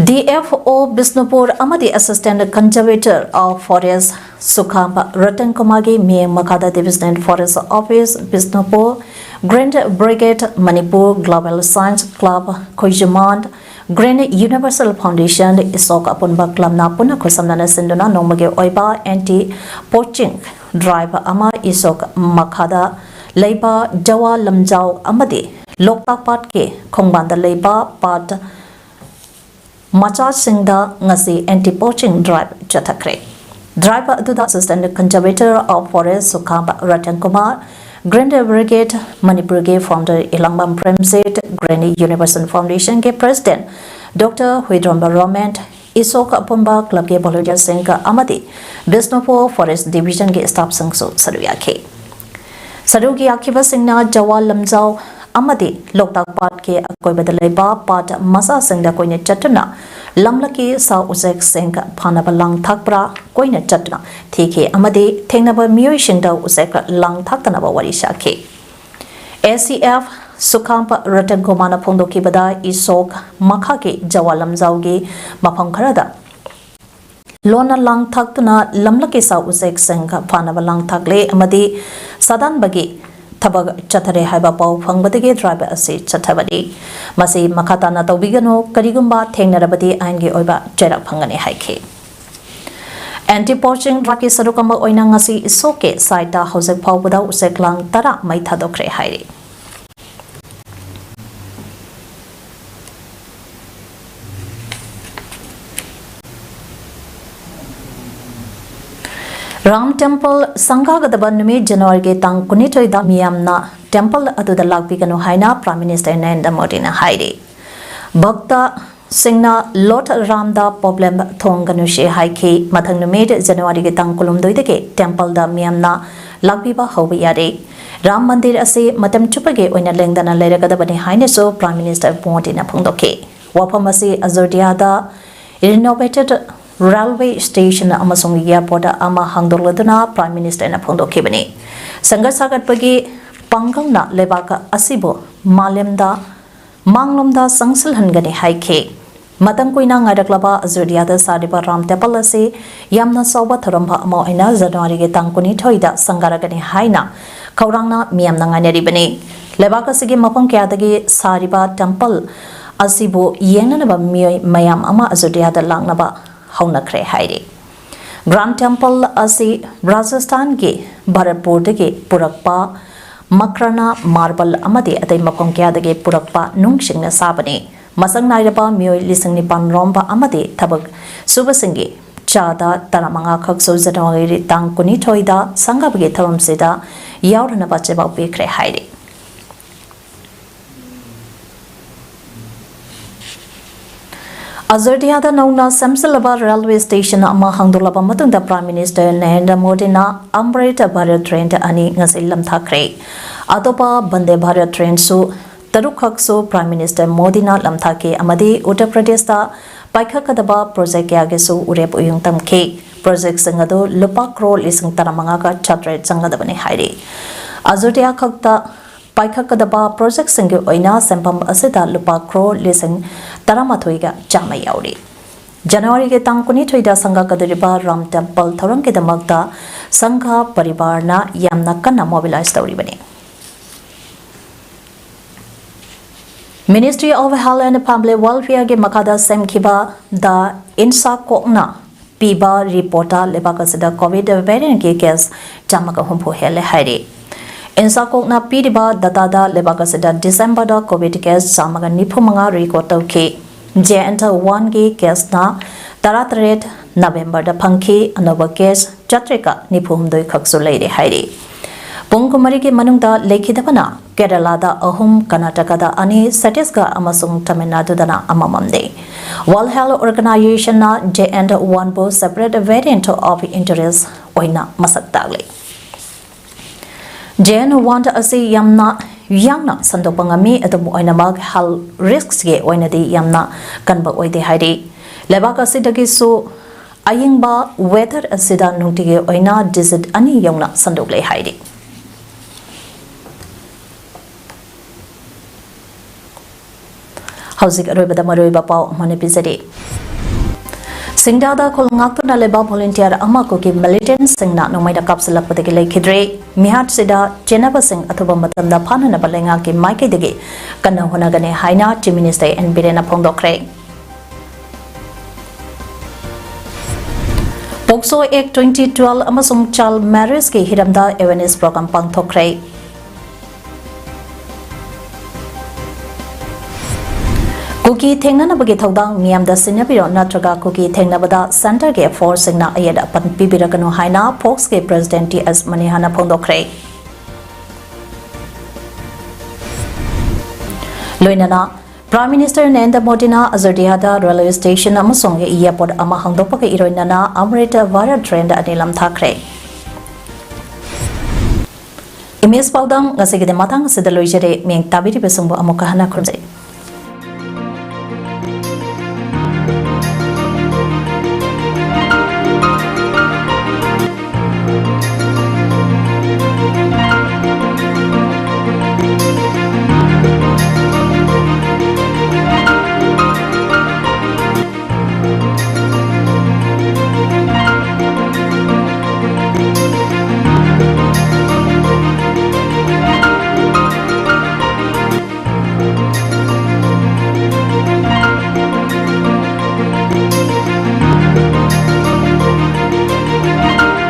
DFO ꯕꯤꯁꯅꯨꯄꯨꯔ ꯑꯃꯗꯤ Assistant Conservator of Forest ꯁꯨꯈꯥꯝꯕ ꯔꯇꯟ ꯀꯨꯃꯥꯔꯒꯤ ꯃꯤꯠꯌꯦꯡ ꯃꯈꯥꯗ Divisional Forest Office Bishnupur, Green Brigade Manipur, Global Science Club ꯈꯣꯏꯖꯨꯃꯥꯟ, Green Universal Foundation, ꯏꯁꯣꯛ ꯑꯄꯨꯟꯕ clubꯅ ꯄꯨꯟꯅ ꯈꯨꯠꯁꯝꯅꯅ ꯁꯤꯟꯗꯨꯅ ꯅꯣꯡꯃꯒꯤ ꯑꯣꯏꯕ anti poaching drive ꯑꯃ ꯏꯁꯣꯛ ꯃꯈꯥꯗ ꯂꯩꯕ ꯖꯋꯥ ꯂꯝꯖꯥꯎ ꯑꯃꯗꯤ ꯂꯣꯛꯇꯥꯛ ꯄꯥꯠꯀꯤ ꯈꯣꯡꯕꯥꯟꯗ ꯂꯩꯕ ꯄꯥꯠ ꯃꯆꯥꯁꯤꯡꯗ ꯉꯁꯤ anti poaching drive ꯆꯠꯊꯈ꯭ꯔꯦ꯫ Drive ꯑꯗꯨꯗ Assistant Conservator of Forest ꯁꯨꯈꯥꯝꯕ ꯔꯇꯟ ꯀꯨꯃꯥꯔ, Green Brigade ꯃꯅꯤꯄꯨꯔꯒꯤ founder Elangbam Premjit, Green Universal Foundationꯒꯤ President Doctor ꯍꯨꯏꯗ꯭ꯔꯣꯝꯕ ꯔꯣꯃꯦꯟ, ꯏꯁꯣꯛ ꯑꯄꯨꯟꯕ clubꯀꯤ volunteerꯁꯤꯡ ꯑꯃꯗꯤ ꯕꯤꯁꯅꯨꯄꯨꯔ Forest Divisionꯒꯤ staffꯁꯤꯡꯁꯨ ꯁꯔꯨꯛ ꯌꯥꯈꯤ꯫ ꯁꯔꯨꯛ ꯌꯥꯈꯤꯕꯁꯤꯡꯅ ꯖꯋꯥ ꯂꯝꯖꯥꯎ ꯑꯃꯗꯤ ꯂꯣꯛꯇꯥꯛ ꯄꯥꯠꯀꯤ ꯑꯀꯣꯏꯕꯗ ꯂꯩꯕ ꯄꯥꯠ ꯃꯆꯥꯁꯤꯡꯗ ꯀꯣꯏꯅ ꯆꯠꯇꯨꯅ ꯂꯝꯂꯛꯀꯤ ꯁꯥ ꯎꯆꯦꯛꯁꯤꯡ ꯐꯥꯅꯕ ꯂꯥꯡ ꯊꯥꯛꯄ꯭ꯔꯥ ꯀꯣꯏꯅ ꯆꯠꯇꯨꯅ ꯊꯤꯈꯤ ꯑꯃꯗꯤ ꯊꯦꯡꯅꯕ ꯃꯤꯑꯣꯏꯁꯤꯡꯗ ꯎꯆꯦꯛ ꯂꯥꯡ ꯊꯥꯛꯇꯅꯕ ꯋꯥꯔꯤ ꯁꯥꯈꯤ꯫ ꯑꯦ ꯁꯤ ꯑꯦꯐ ꯁꯨꯈꯥꯝꯄ ꯔꯇꯟ ꯀꯨꯃꯥꯔꯅ ꯐꯣꯡꯗꯣꯛꯈꯤꯕꯗ ꯏꯁꯣꯛ ꯃꯈꯥꯒꯤ ꯖꯋꯥ ꯂꯝꯖꯥꯎꯒꯤ ꯃꯐꯝ ꯈꯔꯗ ꯂꯣꯟꯅ ꯂꯥꯡ ꯊꯥꯛꯇꯨꯅ ꯂꯝꯂꯛꯀꯤ ꯁꯥ ꯎꯆꯦꯛꯁꯤꯡ ꯐꯥꯅꯕ ꯂꯥꯡ ꯊꯥꯛꯂꯦ ꯑꯃꯗꯤ ꯁꯥꯗꯥꯟꯕꯒꯤ ꯊꯕꯛ ꯆꯠꯊꯔꯦ ꯍꯥꯏꯕ ꯄꯥꯎ ꯐꯪꯕꯗꯒꯤ ꯗ꯭ꯔꯥꯏꯚꯔ ꯑꯁꯤ ꯆꯠꯊꯕꯅꯤ꯫ ꯃꯁꯤ ꯃꯈꯥ ꯇꯥꯅ ꯇꯧꯕꯤꯒꯅꯨ, ꯀꯔꯤꯒꯨꯝꯕ ꯊꯦꯡꯅꯔꯕꯗꯤ ꯑꯥꯏꯟꯒꯤ ꯑꯣꯏꯕ ꯆꯩꯔꯥꯛ ꯐꯪꯒꯅꯤ ꯍꯥꯏꯈꯤ꯫ ꯑꯦꯟꯇꯤ ꯄꯣꯆꯤꯡ ꯗ꯭ꯔꯥꯏꯚꯀꯤ ꯁꯔꯨꯛ ꯑꯃ ꯑꯣꯏꯅ ꯉꯁꯤ ꯏꯁꯣꯛꯀꯤ ꯁꯥꯏꯠꯇ ꯍꯧꯖꯤꯛ ꯐꯥꯎꯕꯗ ꯎꯆꯦꯛ ꯂꯥꯡ ꯇꯔꯥ ꯃꯩ ꯊꯥꯗꯣꯛꯈ꯭ꯔꯦ ꯍꯥꯏꯔꯤ꯫ ꯔꯥꯝ ꯇꯦꯝꯄꯜ ꯁꯪꯒꯥꯒꯗꯕ ꯅꯨꯃꯤꯠ ꯖꯅꯋꯥꯔꯤꯒꯤ ꯇꯥꯡ ꯀꯨꯟꯅꯤꯊꯣꯏꯗ ꯃꯤꯌꯥꯝꯅ ꯇꯦꯝꯄꯜ ꯑꯗꯨꯗ ꯂꯥꯛꯄꯤꯒꯅꯨ ꯍꯥꯏꯅ ꯄ꯭ꯔꯥꯏꯝ ꯃꯤꯅꯤꯁꯇꯔ ꯅꯔꯦꯟꯗ꯭ꯔ ꯃꯣꯗꯤꯅ ꯍꯥꯏꯔꯤ꯫ ꯚꯛꯇꯁꯤꯡꯅ ꯂꯣꯔꯗ ꯔꯥꯝꯗ ꯄ꯭ꯔꯣꯕ꯭ꯂꯦꯝ ꯊꯣꯛꯍꯟꯒꯅꯨꯁꯤ ꯍꯥꯏꯈꯤ꯫ ꯃꯊꯪ ꯅꯨꯃꯤꯠ ꯖꯅꯋꯥꯔꯤꯒꯤ ꯇꯥꯡ ꯀꯨꯟꯍꯨꯝꯗꯣꯏꯗꯒꯤ ꯇꯦꯝꯄꯜꯗ ꯃꯤꯌꯥꯝꯅ ꯂꯥꯛꯄꯤꯕ ꯍꯧꯕ ꯌꯥꯔꯦ꯫ ꯔꯥꯝ ꯃꯟꯗꯤꯔ ꯑꯁꯤ ꯃꯇꯝ ꯆꯨꯞꯄꯒꯤ ꯑꯣꯏꯅ ꯂꯦꯡꯗꯅ ꯂꯩꯔꯒꯗꯕꯅꯤ ꯍꯥꯏꯅꯁꯨ ꯄ꯭ꯔꯥꯏꯝ ꯃꯤꯅꯤꯁꯇꯔ ꯃꯣꯗꯤꯅ ꯐꯣꯡꯗꯣꯛꯈꯤ꯫ ꯋꯥꯐꯝ ꯑꯁꯤ ꯑꯌꯣꯙ꯭ꯌꯥꯗ ꯔꯤꯅꯣꯚꯦꯇꯦꯗ ꯔꯦꯜꯋꯦ ꯁ꯭ꯇꯦꯁꯟ ꯑꯃꯁꯨꯡ ꯑꯦꯌꯔꯄꯣꯔꯠ ꯑꯃ ꯍꯥꯡꯗꯣꯛꯂꯗꯨꯅ ꯄ꯭ꯔꯥꯏꯝ ꯃꯤꯅꯤꯁꯇꯔꯅ ꯐꯣꯡꯗꯣꯛꯈꯤꯕꯅꯤ꯫ ꯁꯪꯒ ꯁꯥꯒꯠꯄꯒꯤ ꯄꯥꯡꯒꯜꯅ ꯂꯩꯕꯥꯛ ꯑꯁꯤꯕꯨ ꯃꯥꯂꯦꯝꯗ ꯃꯥꯡꯂꯣꯝꯗ ꯆꯪꯁꯤꯜꯍꯟꯒꯅꯤ ꯍꯥꯏꯈꯤ꯫ ꯃꯇꯝ ꯀꯨꯏꯅ ꯉꯥꯏꯔꯛꯂꯕ ꯑꯌꯣꯙ꯭ꯌꯥꯗ ꯁꯥꯔꯤꯕ ꯔꯥꯝ ꯇꯦꯝꯄꯜ ꯑꯁꯤ ꯌꯥꯝꯅ ꯆꯥꯎꯕ ꯊꯧꯔꯝ ꯑꯃ ꯑꯣꯏꯅ ꯖꯅꯋꯥꯔꯤꯒꯤ ꯇꯥꯡ ꯀꯨꯟꯅꯤꯊꯣꯏꯗ ꯁꯪꯒꯥꯔꯒꯅꯤ ꯍꯥꯏꯅ ꯈꯧꯔꯥꯡꯅ ꯃꯤꯌꯥꯝꯅ ꯉꯥꯏꯅꯔꯤꯕꯅꯤ꯫ ꯂꯩꯕꯥꯛ ꯑꯁꯤꯒꯤ ꯃꯐꯝ ꯀꯌꯥꯗꯒꯤ ꯁꯥꯔꯤꯕ ꯇꯦꯝꯄꯜ ꯑꯁꯤꯕꯨ ꯌꯦꯡꯅꯅꯕ ꯃꯤꯑꯣꯏ ꯃꯌꯥꯝ ꯑꯃ ꯑꯌꯣꯙ꯭ꯌꯥꯗ ꯂꯥꯛꯅꯕ ꯍꯧꯅꯈ꯭ꯔꯦ ꯍꯥꯏꯔꯤ꯫ ꯒ꯭ꯔꯥꯟ ꯇꯦꯝꯄꯜ ꯑꯁꯤ ꯔꯥꯖꯁꯊꯥꯟꯒꯤ ꯚꯔꯠꯄꯨꯔꯗꯒꯤ ꯄꯨꯔꯛꯄ ꯃꯀ꯭ꯔꯅ ꯃꯥꯔꯕꯜ ꯑꯃꯗꯤ ꯑꯇꯩ ꯃꯐꯝ ꯀꯌꯥꯗꯒꯤ ꯄꯨꯔꯛꯄ ꯅꯨꯡꯁꯤꯡꯅ ꯁꯥꯕꯅꯤ꯫ ꯃꯁꯛ ꯅꯥꯏꯔꯕ ꯃꯤꯑꯣꯏ ꯂꯤꯁꯤꯡ ꯅꯤꯄꯥꯟ ꯔꯣꯝꯕ ꯑꯃꯗꯤ ꯊꯕꯛ ꯁꯨꯕꯁꯤꯡꯒꯤ ꯆꯥꯗ ꯇꯔꯥꯃꯉꯥ ꯈꯛꯁꯨ ꯖꯅꯋꯥꯔꯤ ꯇꯥꯡ ꯀꯨꯟꯅꯤꯊꯣꯏꯗ ꯁꯪꯒꯥꯕꯒꯤ ꯊꯧꯔꯝꯁꯤꯗ ꯌꯥꯎꯔꯅꯕ ꯆꯦꯕꯥꯎ ꯄꯤꯈ꯭ꯔꯦ ꯍꯥꯏꯔꯤ꯫ ꯑꯖꯣꯙ꯭ꯌꯥꯗ ꯅꯧꯅ ꯁꯦꯝꯖꯤꯜꯂꯕ ꯔꯦꯜꯋꯦ ꯁ꯭ꯇꯦꯁꯟ ꯑꯃ ꯍꯥꯡꯗꯣꯛꯂꯕ ꯃꯇꯨꯡꯗ ꯄ꯭ꯔꯥꯏꯝ ꯃꯤꯅꯤꯁꯇꯔ ꯅꯔꯦꯟꯗ꯭ꯔ ꯃꯣꯗꯤꯅ ꯑꯃ꯭ꯔꯤꯠ ꯚꯥꯔꯠ ꯇ꯭ꯔꯦꯟ ꯑꯅꯤ ꯉꯁꯤ ꯂꯝꯊꯥꯈ꯭ꯔꯦ꯫ ꯑꯇꯣꯞꯄ ꯚꯟꯗꯦ ꯚꯥꯔꯠ ꯇ꯭ꯔꯦꯟꯁꯨ ꯇꯔꯨꯛꯈꯛꯁꯨ ꯄ꯭ꯔꯥꯏꯝ ꯃꯤꯅꯤꯁꯇꯔ ꯃꯣꯗꯤꯅ ꯂꯝꯊꯥꯈꯤ ꯑꯃꯗꯤ ꯎꯠꯇꯔ ꯄ꯭ꯔꯗꯦꯁꯇ ꯄꯥꯏꯈꯠꯀꯗꯕ ꯄ꯭ꯔꯣꯖꯦꯛ ꯀꯌꯥꯒꯤꯁꯨ ꯎꯔꯦꯞ ꯎꯌꯨꯡ ꯇꯝꯈꯤ꯫ ꯄ꯭ꯔꯣꯖꯦꯛꯁꯤꯡ ꯑꯗꯨ ꯂꯨꯄꯥ ꯀ꯭ꯔꯣꯔ ꯂꯤꯁꯤꯡ ꯇꯔꯥꯃꯉꯥꯒ ꯆꯥꯇ꯭ꯔꯦꯠ ꯆꯪꯒꯗꯕꯅꯤ ꯍꯥꯏꯔꯤ꯫ ꯑꯖꯣꯙ꯭ꯌꯥ ꯈꯛꯇ ꯄꯥꯏꯈꯠꯀꯗꯕ ꯄ꯭ꯔꯣꯖꯦꯛꯁꯤꯡꯒꯤ ꯑꯣꯏꯅ ꯁꯦꯟꯐꯝ ꯑꯁꯤꯗ ꯂꯨꯄꯥ ꯀ꯭ꯔꯣꯔ ꯂꯤꯁꯤꯡ ꯇꯔꯥꯃꯥꯊꯣꯏꯒ ꯆꯥꯝꯃ ꯌꯥꯎꯔꯤ꯫ ꯖꯅꯋꯥꯔꯤꯒꯤ ꯇꯥꯡ ꯀꯨꯟꯅꯤꯊꯣꯏꯗ ꯁꯪꯒꯥꯀꯗꯧꯔꯤꯕ ꯔꯥꯝ ꯇꯦꯝꯄꯜ ꯊꯧꯔꯝꯒꯤꯗꯃꯛꯇ ꯁꯪꯘ ꯄꯔꯤꯕꯥꯔꯅ ꯌꯥꯝꯅ ꯀꯟꯅ ꯃꯣꯕꯤꯂꯥꯏꯖ ꯇꯧꯔꯤꯕꯅꯤ꯫ Ministry of Health and Family Welfareꯒꯤ ꯃꯈꯥꯗ ꯁꯦꯝꯈꯤꯕ ꯗ ꯏꯟꯁꯥꯀꯣꯛꯅ ꯄꯤꯕ ꯔꯤꯄꯣꯔꯠꯇ ꯂꯩꯕꯥꯛ ꯑꯁꯤꯗ ꯀꯣꯚꯤꯗ ꯚꯦꯔꯤꯌꯦꯟꯠꯀꯤ ꯀꯦꯁ ꯆꯥꯝꯃꯒ ꯍꯨꯝꯐꯨ ꯍꯦꯜꯂꯦ ꯍꯥꯏꯔꯤ꯫ ꯏꯟꯁꯥꯀꯣꯛꯅ ꯄꯤꯔꯤꯕ ꯗꯇꯥꯗ ꯂꯩꯕꯥꯛ ꯑꯁꯤꯗ ꯗꯤꯁꯦꯝꯕꯔꯗ ꯀꯣꯚꯤꯗ ꯀꯦꯁ ꯆꯥꯝꯃꯒ ꯅꯤꯐꯨ ꯃꯉꯥ ꯔꯦꯀꯣꯔꯗ ꯇꯧꯈꯤ꯫ ꯖꯦ ꯑꯦꯟ ꯋꯥꯟꯒꯤ ꯀꯦꯁꯅ ꯇꯔꯥꯇꯔꯦꯠ ꯅꯕꯦꯝꯕꯔꯗ ꯐꯪꯈꯤ꯫ ꯑꯅꯧꯕ ꯀꯦꯁ ꯆꯥꯇ꯭ꯔꯦꯠꯀ ꯅꯤꯐꯨ ꯍꯨꯝꯗꯣꯏ ꯈꯛꯁꯨ ꯂꯩꯔꯦ ꯍꯥꯏꯔꯤ꯫ ꯄꯨꯡ ꯀꯨꯟꯃꯔꯤꯒꯤ ꯃꯅꯨꯡꯗ ꯂꯩꯈꯤꯗꯕꯅ ꯀꯦꯔꯂꯥꯗ ꯑꯍꯨꯝ, ꯀꯔꯅꯥꯇꯀꯥꯗ ꯑꯅꯤ, ꯁꯠꯇꯤꯁꯒꯔ ꯑꯃꯁꯨꯡ ꯇꯥꯃꯤꯜ ꯅꯥꯗꯨꯗꯅ ꯑꯃꯃꯝꯅꯤ꯫ World Health Organizationꯅ ꯖꯦ ꯑꯦꯟ ꯋꯥꯟꯕꯨ separate variant of interest ꯑꯣꯏꯅ ꯃꯁꯛ ꯇꯥꯛꯂꯤ꯫ ꯖꯦ ꯑꯦꯟ ꯋꯥꯟ ꯑꯁꯤ ꯌꯥꯝꯅ ꯌꯥꯡꯅ ꯁꯟꯗꯣꯛꯄ ꯉꯝꯃꯤ, ꯑꯗꯨꯕꯨ ꯑꯣꯏꯅꯃꯛ health riskꯀꯤ ꯑꯣꯏꯅꯗꯤ ꯌꯥꯝꯅ ꯀꯟꯕ ꯑꯣꯏꯗꯦ ꯍꯥꯏꯔꯤ꯫ ꯂꯩꯕꯥꯛ ꯑꯁꯤꯗꯒꯤꯁꯨ ꯑꯏꯪꯕ weather ꯑꯁꯤꯗ ꯅꯨꯡꯇꯤꯒꯤ ꯑꯣꯏꯅ ꯗꯤꯖꯤꯠ ꯑꯅꯤ ꯌꯧꯅ ꯁꯟꯗꯣꯛꯂꯦ ꯍꯥꯏꯔꯤ꯫ ꯍꯧꯖꯤꯛ ꯑꯔꯣꯏꯕꯗ ꯃꯔꯨꯑꯣꯏꯕ ꯄꯥꯎ ꯑꯃꯅ ꯄꯤꯖꯔꯤ꯫ ꯁꯤꯡꯗꯥꯗ ꯈꯨꯜ ꯉꯥꯛꯇꯨꯅ ꯂꯩꯕ volunteer ꯑꯃ ꯀꯨꯀꯤ militantꯁꯤꯡꯅ ꯅꯣꯡꯃꯩꯅ ꯀꯥꯞꯁꯤꯜꯂꯛꯄꯗꯒꯤ ꯂꯩꯈꯤꯗ꯭ꯔꯦ꯫ ꯃꯤꯍꯥꯠꯁꯤꯗ ꯆꯦꯟꯅꯕꯁꯤꯡ ꯑꯊꯨꯕ ꯃꯇꯝꯗ ꯐꯥꯅꯅꯕ ꯂꯩꯉꯥꯛꯀꯤ ꯃꯥꯏꯀꯩꯗꯒꯤ ꯀꯟꯅ ꯍꯣꯠꯅꯒꯅꯤ ꯍꯥꯏꯅ Chief Minister ꯑꯦꯟ ꯕꯤꯔꯦꯟꯅ ꯐꯣꯡꯗꯣꯛꯈ꯭ꯔꯦ꯫ POCSO Act twenty twelve ꯑꯃꯁꯨꯡ child marriageꯀꯤ ꯍꯤꯔꯝꯗ awareness program ꯄꯥꯡꯊꯣꯛꯈ꯭ꯔꯦ꯫ ꯀꯨꯀꯤ ꯊꯦꯡꯅꯅꯕꯒꯤ ꯊꯧꯗꯥꯡ ꯃꯤꯌꯥꯝꯗ ꯁꯤꯟꯅꯕꯤꯔꯣ, ꯅꯠꯇ꯭ꯔꯒ ꯀꯨꯀꯤ ꯊꯦꯡꯅꯕꯗ centreꯒꯤ forceꯁꯤꯡꯅ ꯑꯌꯦꯠ ꯑꯄꯟ ꯄꯤꯕꯤꯔꯒꯅꯨ ꯍꯥꯏꯅ POCSOꯒꯤ President ꯇꯤ ꯑꯦꯁ ꯃꯅꯤꯍꯥꯅ ꯐꯣꯡꯗꯣꯛꯈ꯭ꯔꯦ꯫ ꯂꯣꯏꯅꯅ Prime Minister Narendra ꯃꯣꯗꯤꯅ ꯑꯖꯣꯙ꯭ꯌꯥꯗ railway station ꯑꯃꯁꯨꯡ airport ꯑꯃ ꯍꯥꯡꯗꯣꯛꯄꯒ ꯏꯔꯣꯏꯅꯅ ꯑꯃ꯭ꯔꯤꯠ ꯚꯥꯔꯠ train ꯑꯅꯤ ꯂꯝꯊꯥꯈ꯭ꯔꯦ꯫ Image ꯄꯥꯎꯗꯝ ꯉꯁꯤꯒꯤꯗꯤ ꯃꯇꯥꯡ ꯑꯁꯤꯗ ꯂꯣꯏꯖꯔꯦ꯫ ꯃꯤꯌꯦꯡ ꯇꯥꯕꯤꯔꯤꯕꯁꯤꯡꯕꯨ ꯑꯃꯨꯛꯀ ꯍꯟꯅ ꯈꯨꯔꯨꯝꯖꯔꯤ꯫